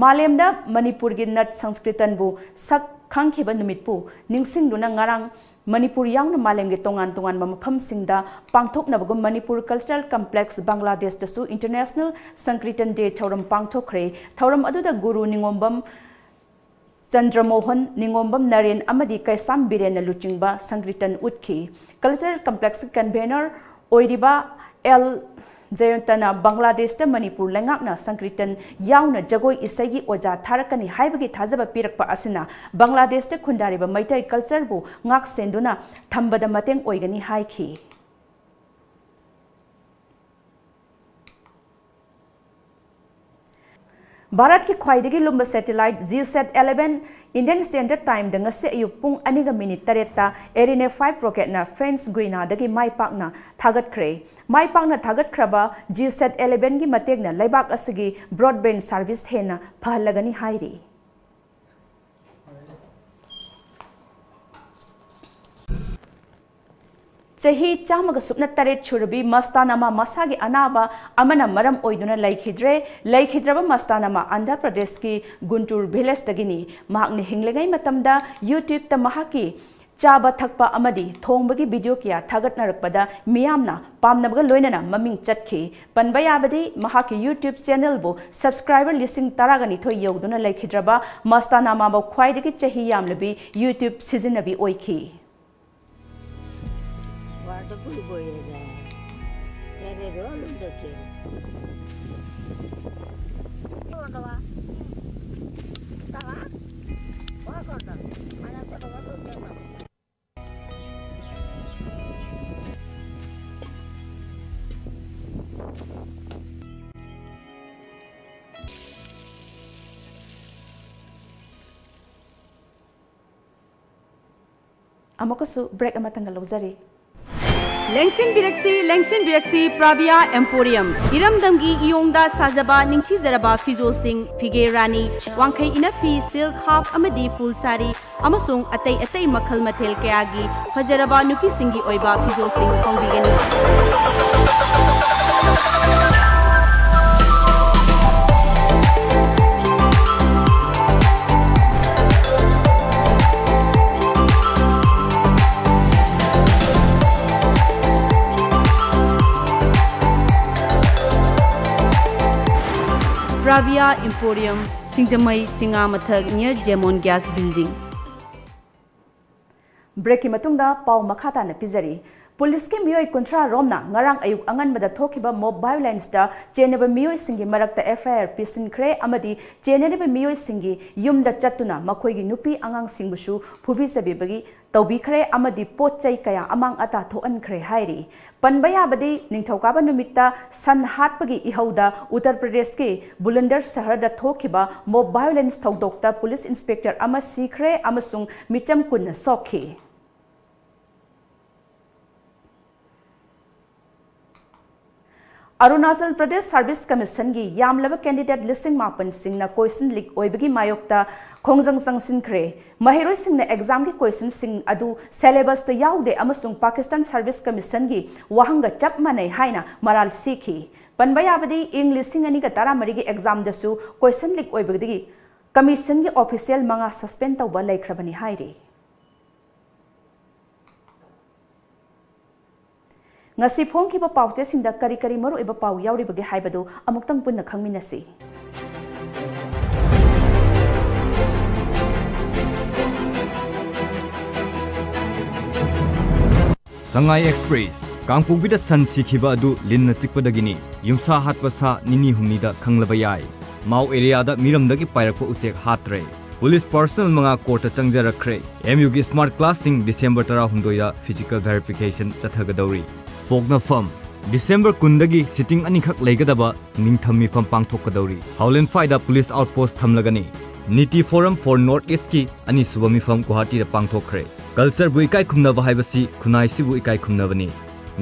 ꯃꯥꯂꯦꯝꯗ ꯃꯅꯤꯄꯨꯔꯒꯤ ꯅꯠ ꯁꯪꯁꯀ꯭ꯔꯤꯇꯟꯕꯨ ꯁꯛ ꯈꯪꯈꯤꯕ ꯅꯨꯃꯤꯠꯄꯨ ꯅꯤꯡꯁꯤꯡꯗꯨꯅ ꯉꯔꯥꯡ ꯃꯅꯤꯄꯨꯔ ꯌꯥꯎꯅ ꯃꯥꯂꯦꯝꯒꯤ ꯇꯣꯉꯥꯟ ꯇꯣꯉꯥꯟꯕ ꯃꯐꯝꯁꯤꯡꯗ ꯄꯥꯡꯊꯣꯛꯅꯕꯒꯨꯝ ꯃꯅꯤꯄꯨꯔ ꯀꯜꯆꯔꯦꯜ ꯀꯝꯄ꯭ꯂꯦꯛꯁ ꯕꯪꯒ꯭ꯂꯥꯗꯦꯁꯇꯁꯨ ꯏꯟꯇꯔꯅꯦꯁꯅꯦꯜ ꯁꯪꯀ꯭ꯔꯤꯇꯟ ꯗꯦ ꯊꯧꯔꯝ ꯄꯥꯡꯊꯣꯛꯈ꯭ꯔꯦ꯫ ꯊꯧꯔꯝ ꯑꯗꯨꯗ ꯒꯨꯔꯨ ꯅꯤꯉꯣꯝꯕꯝ ꯆꯟꯗ꯭ꯔꯃꯣꯍꯟ, ꯅꯤꯉꯣꯝꯕꯝ ꯅꯔꯦꯟ ꯑꯃꯗꯤ ꯀꯩꯁꯥꯝ ꯕꯤꯔꯦꯟꯅ ꯂꯨꯆꯤꯡꯕ ꯁꯪꯀ꯭ꯔꯤꯇꯟ ꯎꯠꯈꯤ꯫ ꯀꯜꯆꯔꯦꯜ ꯀꯝꯄ꯭ꯂꯦꯛꯁꯀꯤ ꯀꯟꯚꯦꯅꯔ ꯑꯣꯏꯔꯤꯕ ꯑꯦꯜ ꯖꯌꯟꯇꯅ ꯕꯪꯒ꯭ꯂꯥꯗꯦꯁꯇ ꯃꯅꯤꯄꯨꯔ ꯂꯩꯉꯥꯛꯅ ꯁꯪꯀ꯭ꯔꯤꯇꯟ ꯌꯥꯎꯅ ꯖꯒꯣꯏ ꯏꯁꯩꯒꯤ ꯑꯣꯖꯥ ꯊꯥꯔꯛꯀꯅꯤ ꯍꯥꯏꯕꯒꯤ ꯊꯥꯖꯕ ꯄꯤꯔꯛꯄ ꯑꯁꯤꯅ ꯕꯪꯒ꯭ꯂꯥꯗꯦꯁꯇ ꯈꯨꯟꯗꯥꯔꯤꯕ ꯃꯩꯇꯩ ꯀꯜꯆꯔꯕꯨ ꯉꯥꯛ ꯁꯦꯟꯗꯨꯅ ꯊꯝꯕꯗ ꯃꯇꯦꯡ ꯑꯣꯏꯒꯅꯤ ꯍꯥꯏꯈꯤ꯫ ꯚꯥꯔꯠꯀꯤ ꯈ꯭ꯋꯥꯏꯗꯒꯤ ꯂꯨꯝꯕ ꯁꯦꯇꯦꯂꯥꯏꯠ ꯖꯤꯁꯦꯠ ꯑꯦꯂꯦꯚꯦꯟ ꯏꯟꯗꯤꯌꯟ ꯁ꯭ꯇꯦꯟꯗꯔꯗ ꯇꯥꯏꯝꯗ ꯉꯁꯤ ꯑꯌꯨꯛ ꯄꯨꯡ ꯑꯅꯤꯒ ꯃꯤꯅꯤꯠ ꯇꯔꯦꯠꯇ ꯑꯦꯔꯤꯅꯦ ꯐꯥꯏꯚ ꯔꯣꯀꯦꯠꯅ ꯐ꯭ꯔꯦꯟꯁ ꯒꯨꯏꯅꯥꯗꯒꯤ ꯃꯥꯏ ꯄꯥꯛꯅ ꯊꯥꯒꯠꯈ꯭ꯔꯦ꯫ ꯃꯥꯏ ꯄꯥꯛꯅ ꯊꯥꯒꯠꯈ꯭ꯔꯕ ꯖꯤꯁꯦꯠ ꯑꯦꯂꯦꯚꯦꯟꯒꯤ ꯃꯇꯦꯡꯅ ꯂꯩꯕꯥꯛ ꯑꯁꯤꯒꯤ ꯕ꯭ꯔꯣꯗꯕꯦꯟꯗ ꯁꯥꯔꯚꯤꯁ ꯍꯦꯟꯅ ꯐꯍꯜꯂꯒꯅꯤ ꯍꯥꯏꯔꯤ꯫ ꯆꯍꯤ ꯆꯥꯝꯃꯒ ꯁꯨꯞꯅ ꯇꯔꯦꯠ ꯁꯨꯔꯕꯤ ꯃꯁꯇꯥꯅꯃꯥ ꯃꯁꯥꯒꯤ ꯑꯅꯥꯕ ꯑꯃꯅ ꯃꯔꯝ ꯑꯣꯏꯗꯨꯅ ꯂꯩꯈꯤꯗ꯭ꯔꯦ꯫ ꯂꯩꯈꯤꯗ꯭ꯔꯕ ꯃꯁꯇꯥꯅꯃꯥ ꯑꯟꯙ꯭ꯔ ꯄ꯭ꯔꯗꯦꯁꯀꯤ ꯒꯨꯟꯇꯨꯔ ꯚꯤꯂꯦꯖꯇꯒꯤꯅꯤ꯫ ꯃꯍꯥꯛꯅ ꯍꯤꯡꯂꯤꯉꯩ ꯃꯇꯝꯗ YouTube-ꯇ ꯃꯍꯥꯛꯀꯤ ꯆꯥꯕ ꯊꯛꯄ ꯑꯃꯗꯤ ꯊꯣꯡꯕꯒꯤ video ꯀꯌꯥ ꯊꯥꯒꯠꯅꯔꯛꯄꯗ ꯃꯤꯌꯥꯝꯅ ꯄꯥꯝꯅꯕꯒ ꯂꯣꯏꯅꯅ ꯃꯃꯤꯡ ꯆꯠꯈꯤ꯫ ꯄꯟꯕ ꯌꯥꯕꯗꯤ, ꯃꯍꯥꯛꯀꯤ YouTube channel-ꯕꯨ subscriber ꯂꯤꯁꯤꯡ ꯇꯔꯥꯒ ꯅꯤꯊꯣꯏ ꯌꯧꯗꯨꯅ ꯂꯩꯈꯤꯗ꯭ꯔꯕ ꯃꯁꯇꯥꯅꯃꯥꯕꯨ ꯈ꯭ꯋꯥꯏꯗꯒꯤ ꯆꯍꯤ ꯌꯥꯝꯂꯕꯤ YouTube ꯁꯤꯖꯤꯟꯅꯕꯤ ꯑꯣꯏꯈꯤ꯫ ꯑꯃꯨꯛꯀꯁꯨ break ꯑꯃꯇꯪꯒ ꯂꯧꯖꯔꯤ꯫ ꯂꯦꯡꯁꯤꯟꯕꯤꯔꯛꯁꯤ, ꯂꯦꯡꯁꯤꯟꯕꯤꯔꯛꯁꯤ, Pravia Emporium꯫ ꯏꯔꯝꯗꯝꯒꯤ ꯏꯌꯣꯡꯗ ꯁꯥꯖꯕ ꯅꯤꯡꯊꯤꯖꯔꯕ ꯐꯤꯖꯣꯜꯁꯤꯡ, ꯐꯤꯒꯦ ꯔꯥꯅꯤ, ꯋꯥꯡꯈꯩ ꯏꯅꯐꯤ, silk half ꯑꯃꯗꯤ full ꯁꯥꯔꯤ, ꯑꯃꯁꯨꯡ ꯑꯇꯩ ꯑꯇꯩ ꯃꯈꯜ ꯃꯊꯦꯜ ꯀꯌꯥꯒꯤ ꯐꯖꯔꯕ ꯅꯨꯄꯤꯁꯤꯡꯒꯤ ꯑꯣꯏꯕ ꯐꯤꯖꯣꯜꯁꯤꯡ ꯐꯪꯕꯤꯒꯅꯤ꯫ Pravia Emporium, ꯁꯤꯡꯖꯃꯩ, ꯆꯤꯉꯥꯃꯊꯛ, near Jemon Gas Building꯫ Breakꯀꯤ ꯃꯇꯨꯡꯗ ꯄꯥꯎ ꯃꯈꯥ ꯇꯥꯅ ꯄꯤꯖꯔꯤ꯫ ꯄꯨꯂꯤꯁꯀꯤ ꯃꯤꯑꯣꯏ ꯀꯨꯟꯊ꯭ꯔꯥ ꯔꯣꯝꯅ ꯉꯔꯥꯡ ꯑꯌꯨꯛ ꯑꯉꯟꯕꯗ ꯊꯣꯛꯈꯤꯕ mob violenceꯇ ꯆꯦꯟꯅꯕ ꯃꯤꯑꯣꯏꯁꯤꯡꯒꯤ ꯃꯔꯛꯇ FIR ꯄꯤꯁꯤꯟꯈ꯭ꯔꯦ ꯑꯃꯗꯤ ꯆꯦꯟꯅꯔꯤꯕ ꯃꯤꯑꯣꯏꯁꯤꯡꯒꯤ ꯌꯨꯝꯗ ꯆꯠꯇꯨꯅ ꯃꯈꯣꯏꯒꯤ ꯅꯨꯄꯤ ꯑꯉꯥꯡꯁꯤꯡꯕꯨꯁꯨ ꯐꯨꯕꯤ ꯆꯩꯕꯤꯕꯒꯤ ꯇꯧꯕꯤꯈ꯭ꯔꯦ ꯑꯃꯗꯤ ꯄꯣꯠ ꯆꯩ ꯀꯌꯥ ꯑꯃꯥꯡ ꯑꯇꯥ ꯊꯣꯛꯍꯟꯈ꯭ꯔꯦ ꯍꯥꯏꯔꯤ꯫ ꯄꯟꯕ ꯌꯥꯕꯗꯤ, ꯅꯤꯡꯊꯧꯀꯥꯕ ꯅꯨꯃꯤꯠꯇ ꯁꯟ ꯍꯥꯠꯄꯒꯤ ꯏꯍꯧꯗ ꯎꯠꯇꯔ ꯄ꯭ꯔꯗꯦꯁꯀꯤ ꯕꯨꯂꯟꯗꯔ ꯁꯍꯔꯗ ꯊꯣꯛꯈꯤꯕ mob violence ꯊꯧꯗꯣꯛꯇ ꯄꯨꯂꯤꯁ ꯏꯟꯁꯄꯦꯛꯇꯔ ꯑꯃ ꯁꯤꯈ꯭ꯔꯦ ꯑꯃꯁꯨꯡ ꯃꯤꯆꯝ ꯀꯨꯟꯅ ꯁꯣꯛꯈꯤ꯫ ꯑꯔꯨꯅꯥꯆꯜ ꯄ꯭ꯔꯗꯦꯁ ꯁꯔꯚꯤꯁ ꯀꯃꯤꯁꯟꯒꯤ ꯌꯥꯝꯂꯕ candidate ꯂꯤꯁꯤꯡ ꯃꯥꯄꯟꯁꯤꯡꯅ question leak ꯑꯣꯏꯕꯒꯤ ꯃꯥꯌꯣꯛꯇ ꯈꯣꯡꯖꯪ ꯆꯪꯁꯤꯟꯈ꯭ꯔꯦ꯫ ꯃꯍꯩꯔꯣꯏꯁꯤꯡꯅ examꯒꯤ questionꯁꯤꯡ ꯑꯗꯨ syllabusꯇ ꯌꯥꯎꯗꯦ ꯑꯃꯁꯨꯡ ꯄꯥꯀꯤꯁꯇꯥꯟ ꯁꯔꯚꯤꯁ ꯀꯃꯤꯁꯟꯒꯤ ꯋꯥꯍꯪꯒ ꯆꯞ ꯃꯥꯟꯅꯩ ꯍꯥꯏꯅ ꯃꯔꯥꯜ ꯁꯤꯈꯤ꯫ ꯄꯟꯕ ꯌꯥꯕꯗꯤ, ꯏꯪ ꯂꯤꯁꯤꯡ ꯑꯅꯤꯒ ꯇꯔꯥꯃꯔꯤꯒꯤ examꯗꯁꯨ question leak ꯑꯣꯏꯕꯗꯒꯤ ꯀꯃꯤꯁꯟꯒꯤ official ꯃꯉꯥ suspend ꯇꯧꯕ ꯂꯩꯈ꯭ꯔꯕꯅꯤ ꯍꯥꯏꯔꯤ꯫ ꯉꯁꯤ ꯐꯣꯡꯈꯤꯕ ꯄꯥꯎꯆꯦꯁꯤꯡꯗ ꯀꯔꯤ ꯀꯔꯤ ꯃꯔꯨꯑꯣꯏꯕ ꯄꯥꯎ ꯌꯥꯎꯔꯤꯕꯒꯦ ꯍꯥꯏꯕꯗꯨ ꯑꯃꯨꯛꯇꯪ ꯄꯨꯟꯅ ꯈꯪꯃꯤꯟꯅꯁꯤ꯫ ꯁꯉꯥꯏ ꯑꯦꯛꯁꯄ꯭ꯔꯦꯁ, ꯀꯥꯡꯄꯣꯛꯄꯤꯗ ꯁꯟ ꯁꯤꯈꯤꯕ ꯑꯗꯨ ꯂꯤꯟꯅ ꯆꯤꯛꯄꯗꯒꯤꯅꯤ꯫ ꯌꯨꯝꯁꯥ ꯍꯥꯠꯄ ꯁꯥ ꯅꯤꯅꯤ ꯍꯨꯝꯅꯤꯗ ꯈꯪꯂꯕ ꯌꯥꯏ꯫ ꯃꯥꯎ ꯑꯦꯔꯤꯌꯥꯗ ꯃꯤꯔꯝꯗꯒꯤ ꯄꯥꯏꯔꯛꯄ ꯎꯆꯦꯛ ꯍꯥꯠꯇ꯭ꯔꯦ꯫ ꯄꯨꯂꯤꯁ ꯄꯥꯔꯁꯅꯦꯜ ꯃꯉꯥ ꯀꯣꯔꯠꯇ ꯆꯪꯖꯔꯛꯈ꯭ꯔꯦ꯫ ꯑꯦꯝ ꯌꯨꯒꯤ ꯁ꯭ꯃꯥꯔꯠ ꯀ꯭ꯂꯥꯁꯁꯤꯡ ꯗꯤꯁꯦꯝꯕꯔ ꯇꯔꯥꯍꯨꯝꯗꯣꯏꯗ ꯐꯤꯖꯤꯀꯦꯜ ꯚꯦꯔꯤꯐꯤꯀꯦꯁꯟ ꯆꯠꯊꯒꯗꯧꯔꯤ꯫ ꯄꯣꯛꯅꯐꯝ, ꯗꯤꯁꯦꯝꯕꯔ ꯀꯨꯟꯗꯒꯤ ꯁꯤꯇꯤꯡ ꯑꯅꯤꯈꯛ ꯂꯩꯒꯗꯕ ꯅꯤꯡꯊꯝ ꯃꯤꯐꯝ ꯄꯥꯡꯊꯣꯛꯀꯗꯧꯔꯤ꯫ ꯍꯥꯎꯂꯦꯟꯐꯥꯏꯗ ꯄꯨꯂꯤꯁ ꯑꯥꯎꯠꯄꯣꯁꯠ ꯊꯝꯂꯒꯅꯤ꯫ ꯅꯤꯇꯤ ꯐꯣꯔꯝ ꯐꯣꯔ ꯅꯣꯔꯠ ꯏꯁꯀꯤ ꯑꯅꯤꯁꯨꯕ ꯃꯤꯐꯝ ꯒꯨꯋꯥꯍꯥꯇꯤꯗ ꯄꯥꯡꯊꯣꯛꯈ꯭ꯔꯦ꯫ Culture ꯕꯨ ꯏꯀꯥꯏ ꯈꯨꯝꯅꯕ ꯍꯥꯏꯕꯁꯤ ꯈꯨꯟꯅꯥꯏꯁꯤꯕꯨ ꯏꯀꯥꯏ ꯈꯨꯝꯅꯕꯅꯤ꯫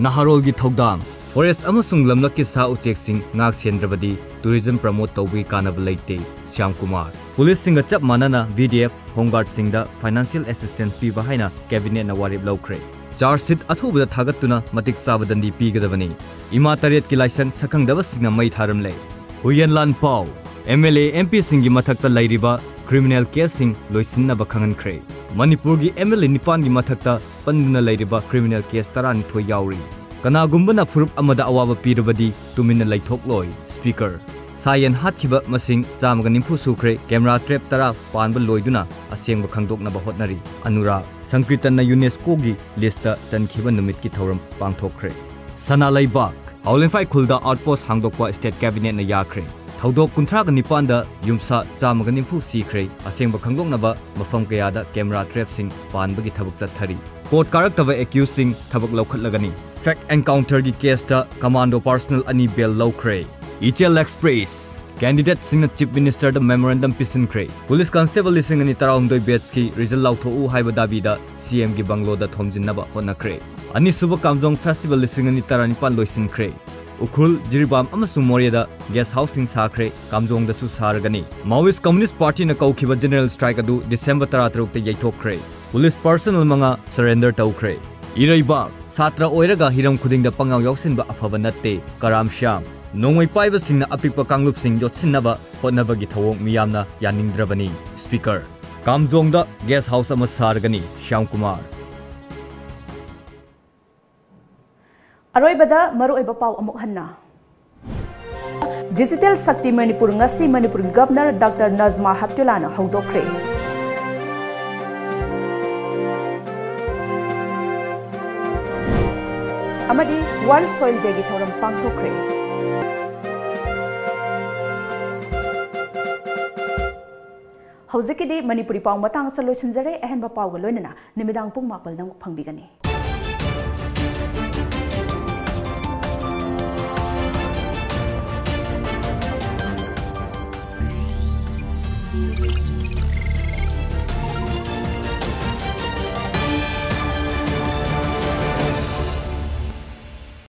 ꯅꯍꯥꯔꯣꯜꯒꯤ ꯊꯧꯗꯥꯡ꯫ Forest ꯑꯃꯁꯨꯡ ꯂꯝꯂꯛꯀꯤ ꯁꯥ ꯎꯆꯦꯛꯁꯤꯡ ꯉꯥꯛ ꯁꯦꯟꯗ꯭ꯔꯕꯗꯤ tourism promote ꯇꯧꯕꯒꯤ ꯀꯥꯟꯅꯕ ꯂꯩꯇꯦ, ꯁ꯭ꯌꯥꯝ ꯀꯨꯃꯥꯔ꯫ ꯄꯨꯂꯤꯁꯁꯤꯡꯒ ꯆꯞ ꯃꯥꯟꯅꯅ V D F home guard ꯁꯤꯡꯗ financial assistance ꯄꯤꯕ ꯍꯥꯏꯅ cabinet ꯅ ꯋꯥꯔꯦꯞ ꯂꯧꯈ꯭ꯔꯦ꯫ Charge sheet ꯑꯊꯨꯕꯗ ꯊꯥꯒꯠꯇꯨꯅ ꯃꯇꯤꯛ ꯆꯥꯕ ꯗꯟꯗꯤ ꯄꯤꯒꯗꯕꯅꯤ꯫ ꯏꯃꯥ ꯇꯔꯦꯠꯀꯤ ꯂꯥꯏꯁꯪ ꯁꯛꯈꯪꯗꯕꯁꯤꯡꯅ ꯃꯩ ꯊꯥꯔꯝꯂꯦ꯫ ꯍꯨꯌꯦꯟꯂꯥꯟ ꯄꯥꯎ꯫ M L A, M P ꯁꯤꯡꯒꯤ ꯃꯊꯛꯇ ꯂꯩꯔꯤꯕ criminal case ꯁꯤꯡ ꯂꯣꯏꯁꯤꯟꯅꯕ ꯈꯪꯍꯟꯈ꯭ꯔꯦ꯫ ꯃꯅꯤꯄꯨꯔꯒꯤ M L A ꯅꯤꯄꯥꯟꯒꯤ ꯃꯊꯛꯇ ꯄꯟꯗꯨꯅ ꯂꯩꯔꯤꯕ criminal case ꯇꯔꯥꯅꯤꯊꯣꯏ ꯌꯥꯎꯔꯤ꯫ ꯀꯅꯥꯒꯨꯝꯕꯅ ꯐꯨꯔꯨꯞ ꯑꯃꯗ ꯑꯋꯥꯕ ꯄꯤꯔꯕꯗꯤ ꯇꯨꯃꯤꯟꯅ ꯂꯩꯊꯣꯛꯂꯣꯏ, Speaker꯫ ꯁꯥ ꯌꯦꯟ ꯍꯥꯠꯈꯤꯕ ꯃꯁꯤꯡ ꯆꯥꯝꯃꯒ ꯅꯤꯐꯨ ꯁꯨꯈ꯭ꯔꯦ, camera trap ꯇꯔꯥ ꯄꯥꯟꯕ ꯂꯣꯏꯗꯨꯅ ꯑꯁꯦꯡꯕ ꯈꯪꯗꯣꯛꯅꯕ ꯍꯣꯠꯅꯔꯤ꯫ ꯑꯅꯨꯔꯥꯒ꯫ ꯁꯪꯀ꯭ꯔꯤꯇꯟꯅ UNESCO ꯒꯤ list ꯇ ꯆꯟꯈꯤꯕ ꯅꯨꯃꯤꯠꯀꯤ ꯊꯧꯔꯝ ꯄꯥꯡꯊꯣꯛꯈ꯭ꯔꯦ꯫ ꯁꯅꯥ ꯂꯩꯕꯥꯛ꯫ ꯍꯥꯎꯂꯦꯟꯐꯥꯏ ꯈꯨꯜꯗ outpost ꯍꯥꯡꯗꯣꯛꯄ state cabinet ꯅ ꯌꯥꯈ꯭ꯔꯦ꯫ ꯊꯧꯗꯣꯛ ꯀꯨꯟꯊ꯭ꯔꯥꯒ ꯅꯤꯄꯥꯟꯗ ꯌꯨꯝꯁꯥ ꯆꯥꯝꯃꯒ ꯅꯤꯐꯨ ꯁꯤꯈ꯭ꯔꯦ꯫ ꯑꯁꯦꯡꯕ ꯈꯪꯗꯣꯛꯅꯕ ꯃꯐꯝ ꯀꯌꯥꯗ camera trap ꯁꯤꯡ ꯄꯥꯟꯕꯒꯤ ꯊꯕꯛ ꯆꯠꯊꯔꯤ꯫ Court ꯀꯥꯔꯛꯇꯕ accused ꯁꯤꯡ ꯊꯕꯛ ꯂꯧꯈꯠꯂꯒꯅꯤ꯫ Fake encounter ꯒꯤ case ꯇ commando personnel ꯑꯅꯤ bail ꯂꯧꯈ꯭ꯔꯦ꯫ ꯏꯆꯦꯜ Express꯫ Candidate ꯁꯤꯡꯅ Chief Minister ꯗ memorandum ꯄꯤꯁꯤꯟꯈ꯭ꯔꯦ꯫ Police constable ꯂꯤꯁꯤꯡ ꯑꯅꯤ ꯇꯔꯥꯍꯨꯝꯗꯣꯏ batch ꯀꯤ result ꯂꯥꯎꯊꯣꯛꯎ ꯍꯥꯏꯕ ꯗꯥꯕꯤꯗ C M ꯒꯤ bungalow ꯗ ꯊꯣꯝꯖꯤꯟꯅꯕ ꯍꯣꯠꯅꯈ꯭ꯔꯦ꯫ ꯑꯅꯤꯁꯨꯕ ꯀꯥꯝꯖꯣꯡ festival ꯂꯤꯁꯤꯡ ꯑꯅꯤ ꯇꯔꯥꯅꯤꯄꯥꯟ ꯂꯣꯏꯁꯤꯟꯈ꯭ꯔꯦ꯫ ꯎꯈ꯭ꯔꯨꯜ, ꯖꯤꯔꯤꯕꯥꯝ ꯑꯃꯁꯨꯡ ꯃꯣꯔꯦꯗ guest house ꯁꯤꯡ ꯁꯥꯈ꯭ꯔꯦ, ꯀꯥꯝꯖꯣꯡꯗꯁꯨ ꯁꯥꯔꯒꯅꯤ꯫ Maoist Communist Party ꯅ ꯀꯧꯈꯤꯕ general strike ꯑꯗꯨ December ꯇꯔꯥꯇꯔꯨꯛꯇ ꯌꯩꯊꯣꯛꯈ꯭ꯔꯦ꯫ Police personnel ꯃꯉꯥ surrender ꯇꯧꯈ꯭ꯔꯦ꯫ ꯏꯔꯩꯕꯥꯛ꯫ ꯁꯥꯇ꯭ꯔ ꯑꯣꯏꯔꯒ ꯍꯤꯔꯝ ꯈꯨꯗꯤꯡꯗ ꯄꯪꯌꯥꯎ ꯌꯥꯎꯁꯤꯟꯕ ꯑꯐꯕ ꯅꯠꯇꯦ, ꯀꯔꯥꯝ ꯁ꯭ꯌꯥꯝ꯫ ꯅꯣꯡꯃꯩ ꯄꯥꯏꯕꯁꯤꯡꯅ ꯑꯄꯤꯛꯄ ꯀꯥꯡꯂꯨꯞꯁꯤꯡ ꯌꯣꯠꯁꯤꯟꯅꯕ ꯍꯣꯠꯅꯕꯒꯤ ꯊꯧꯑꯣꯡ ꯃꯤꯌꯥꯝꯅ ꯌꯥꯅꯤꯡꯗ꯭ꯔꯕꯅꯤ, Speaker꯫ ꯀꯥꯝꯖꯣꯡꯗ guest house ꯑꯃ ꯁꯥꯔꯒꯅꯤ, ꯁ꯭ꯌꯥꯝ ꯀꯨꯃꯥꯔ꯫ ꯑꯔꯣꯏꯕꯗ ꯃꯔꯨꯑꯣꯏꯕ ꯄꯥꯎ ꯑꯃꯨꯛ ꯍꯟꯅ꯫ Digital Shakti Manipur ꯉꯁꯤ ꯃꯅꯤꯄꯨꯔꯒꯤ Governor Doctor ꯅꯖꯃꯥ ꯍꯦꯞꯇꯨꯂꯥꯅ ꯍꯧꯗꯣꯛꯈ꯭ꯔꯦ꯫ ꯑꯃꯗꯤ World Soil Day ꯒꯤ ꯊꯧꯔꯝ ꯄꯥꯡꯊꯣꯛꯈ꯭ꯔꯦ꯫ ꯍꯧꯖꯤꯛꯀꯤꯗꯤ ꯃꯅꯤꯄꯨꯔꯤ ꯄꯥꯎ ꯃꯇꯥꯡ ꯑꯁꯤꯗ ꯂꯣꯏꯁꯤꯟꯖꯔꯦ꯫ ꯑꯍꯦꯟꯕ ꯄꯥꯎꯒ ꯂꯣꯏꯅꯅ ꯅꯨꯃꯤꯗꯥꯡ ꯄꯨꯡ ꯃꯥꯄꯜꯗ ꯑꯃꯨꯛ ꯐꯪꯕꯤꯒꯅꯤ꯫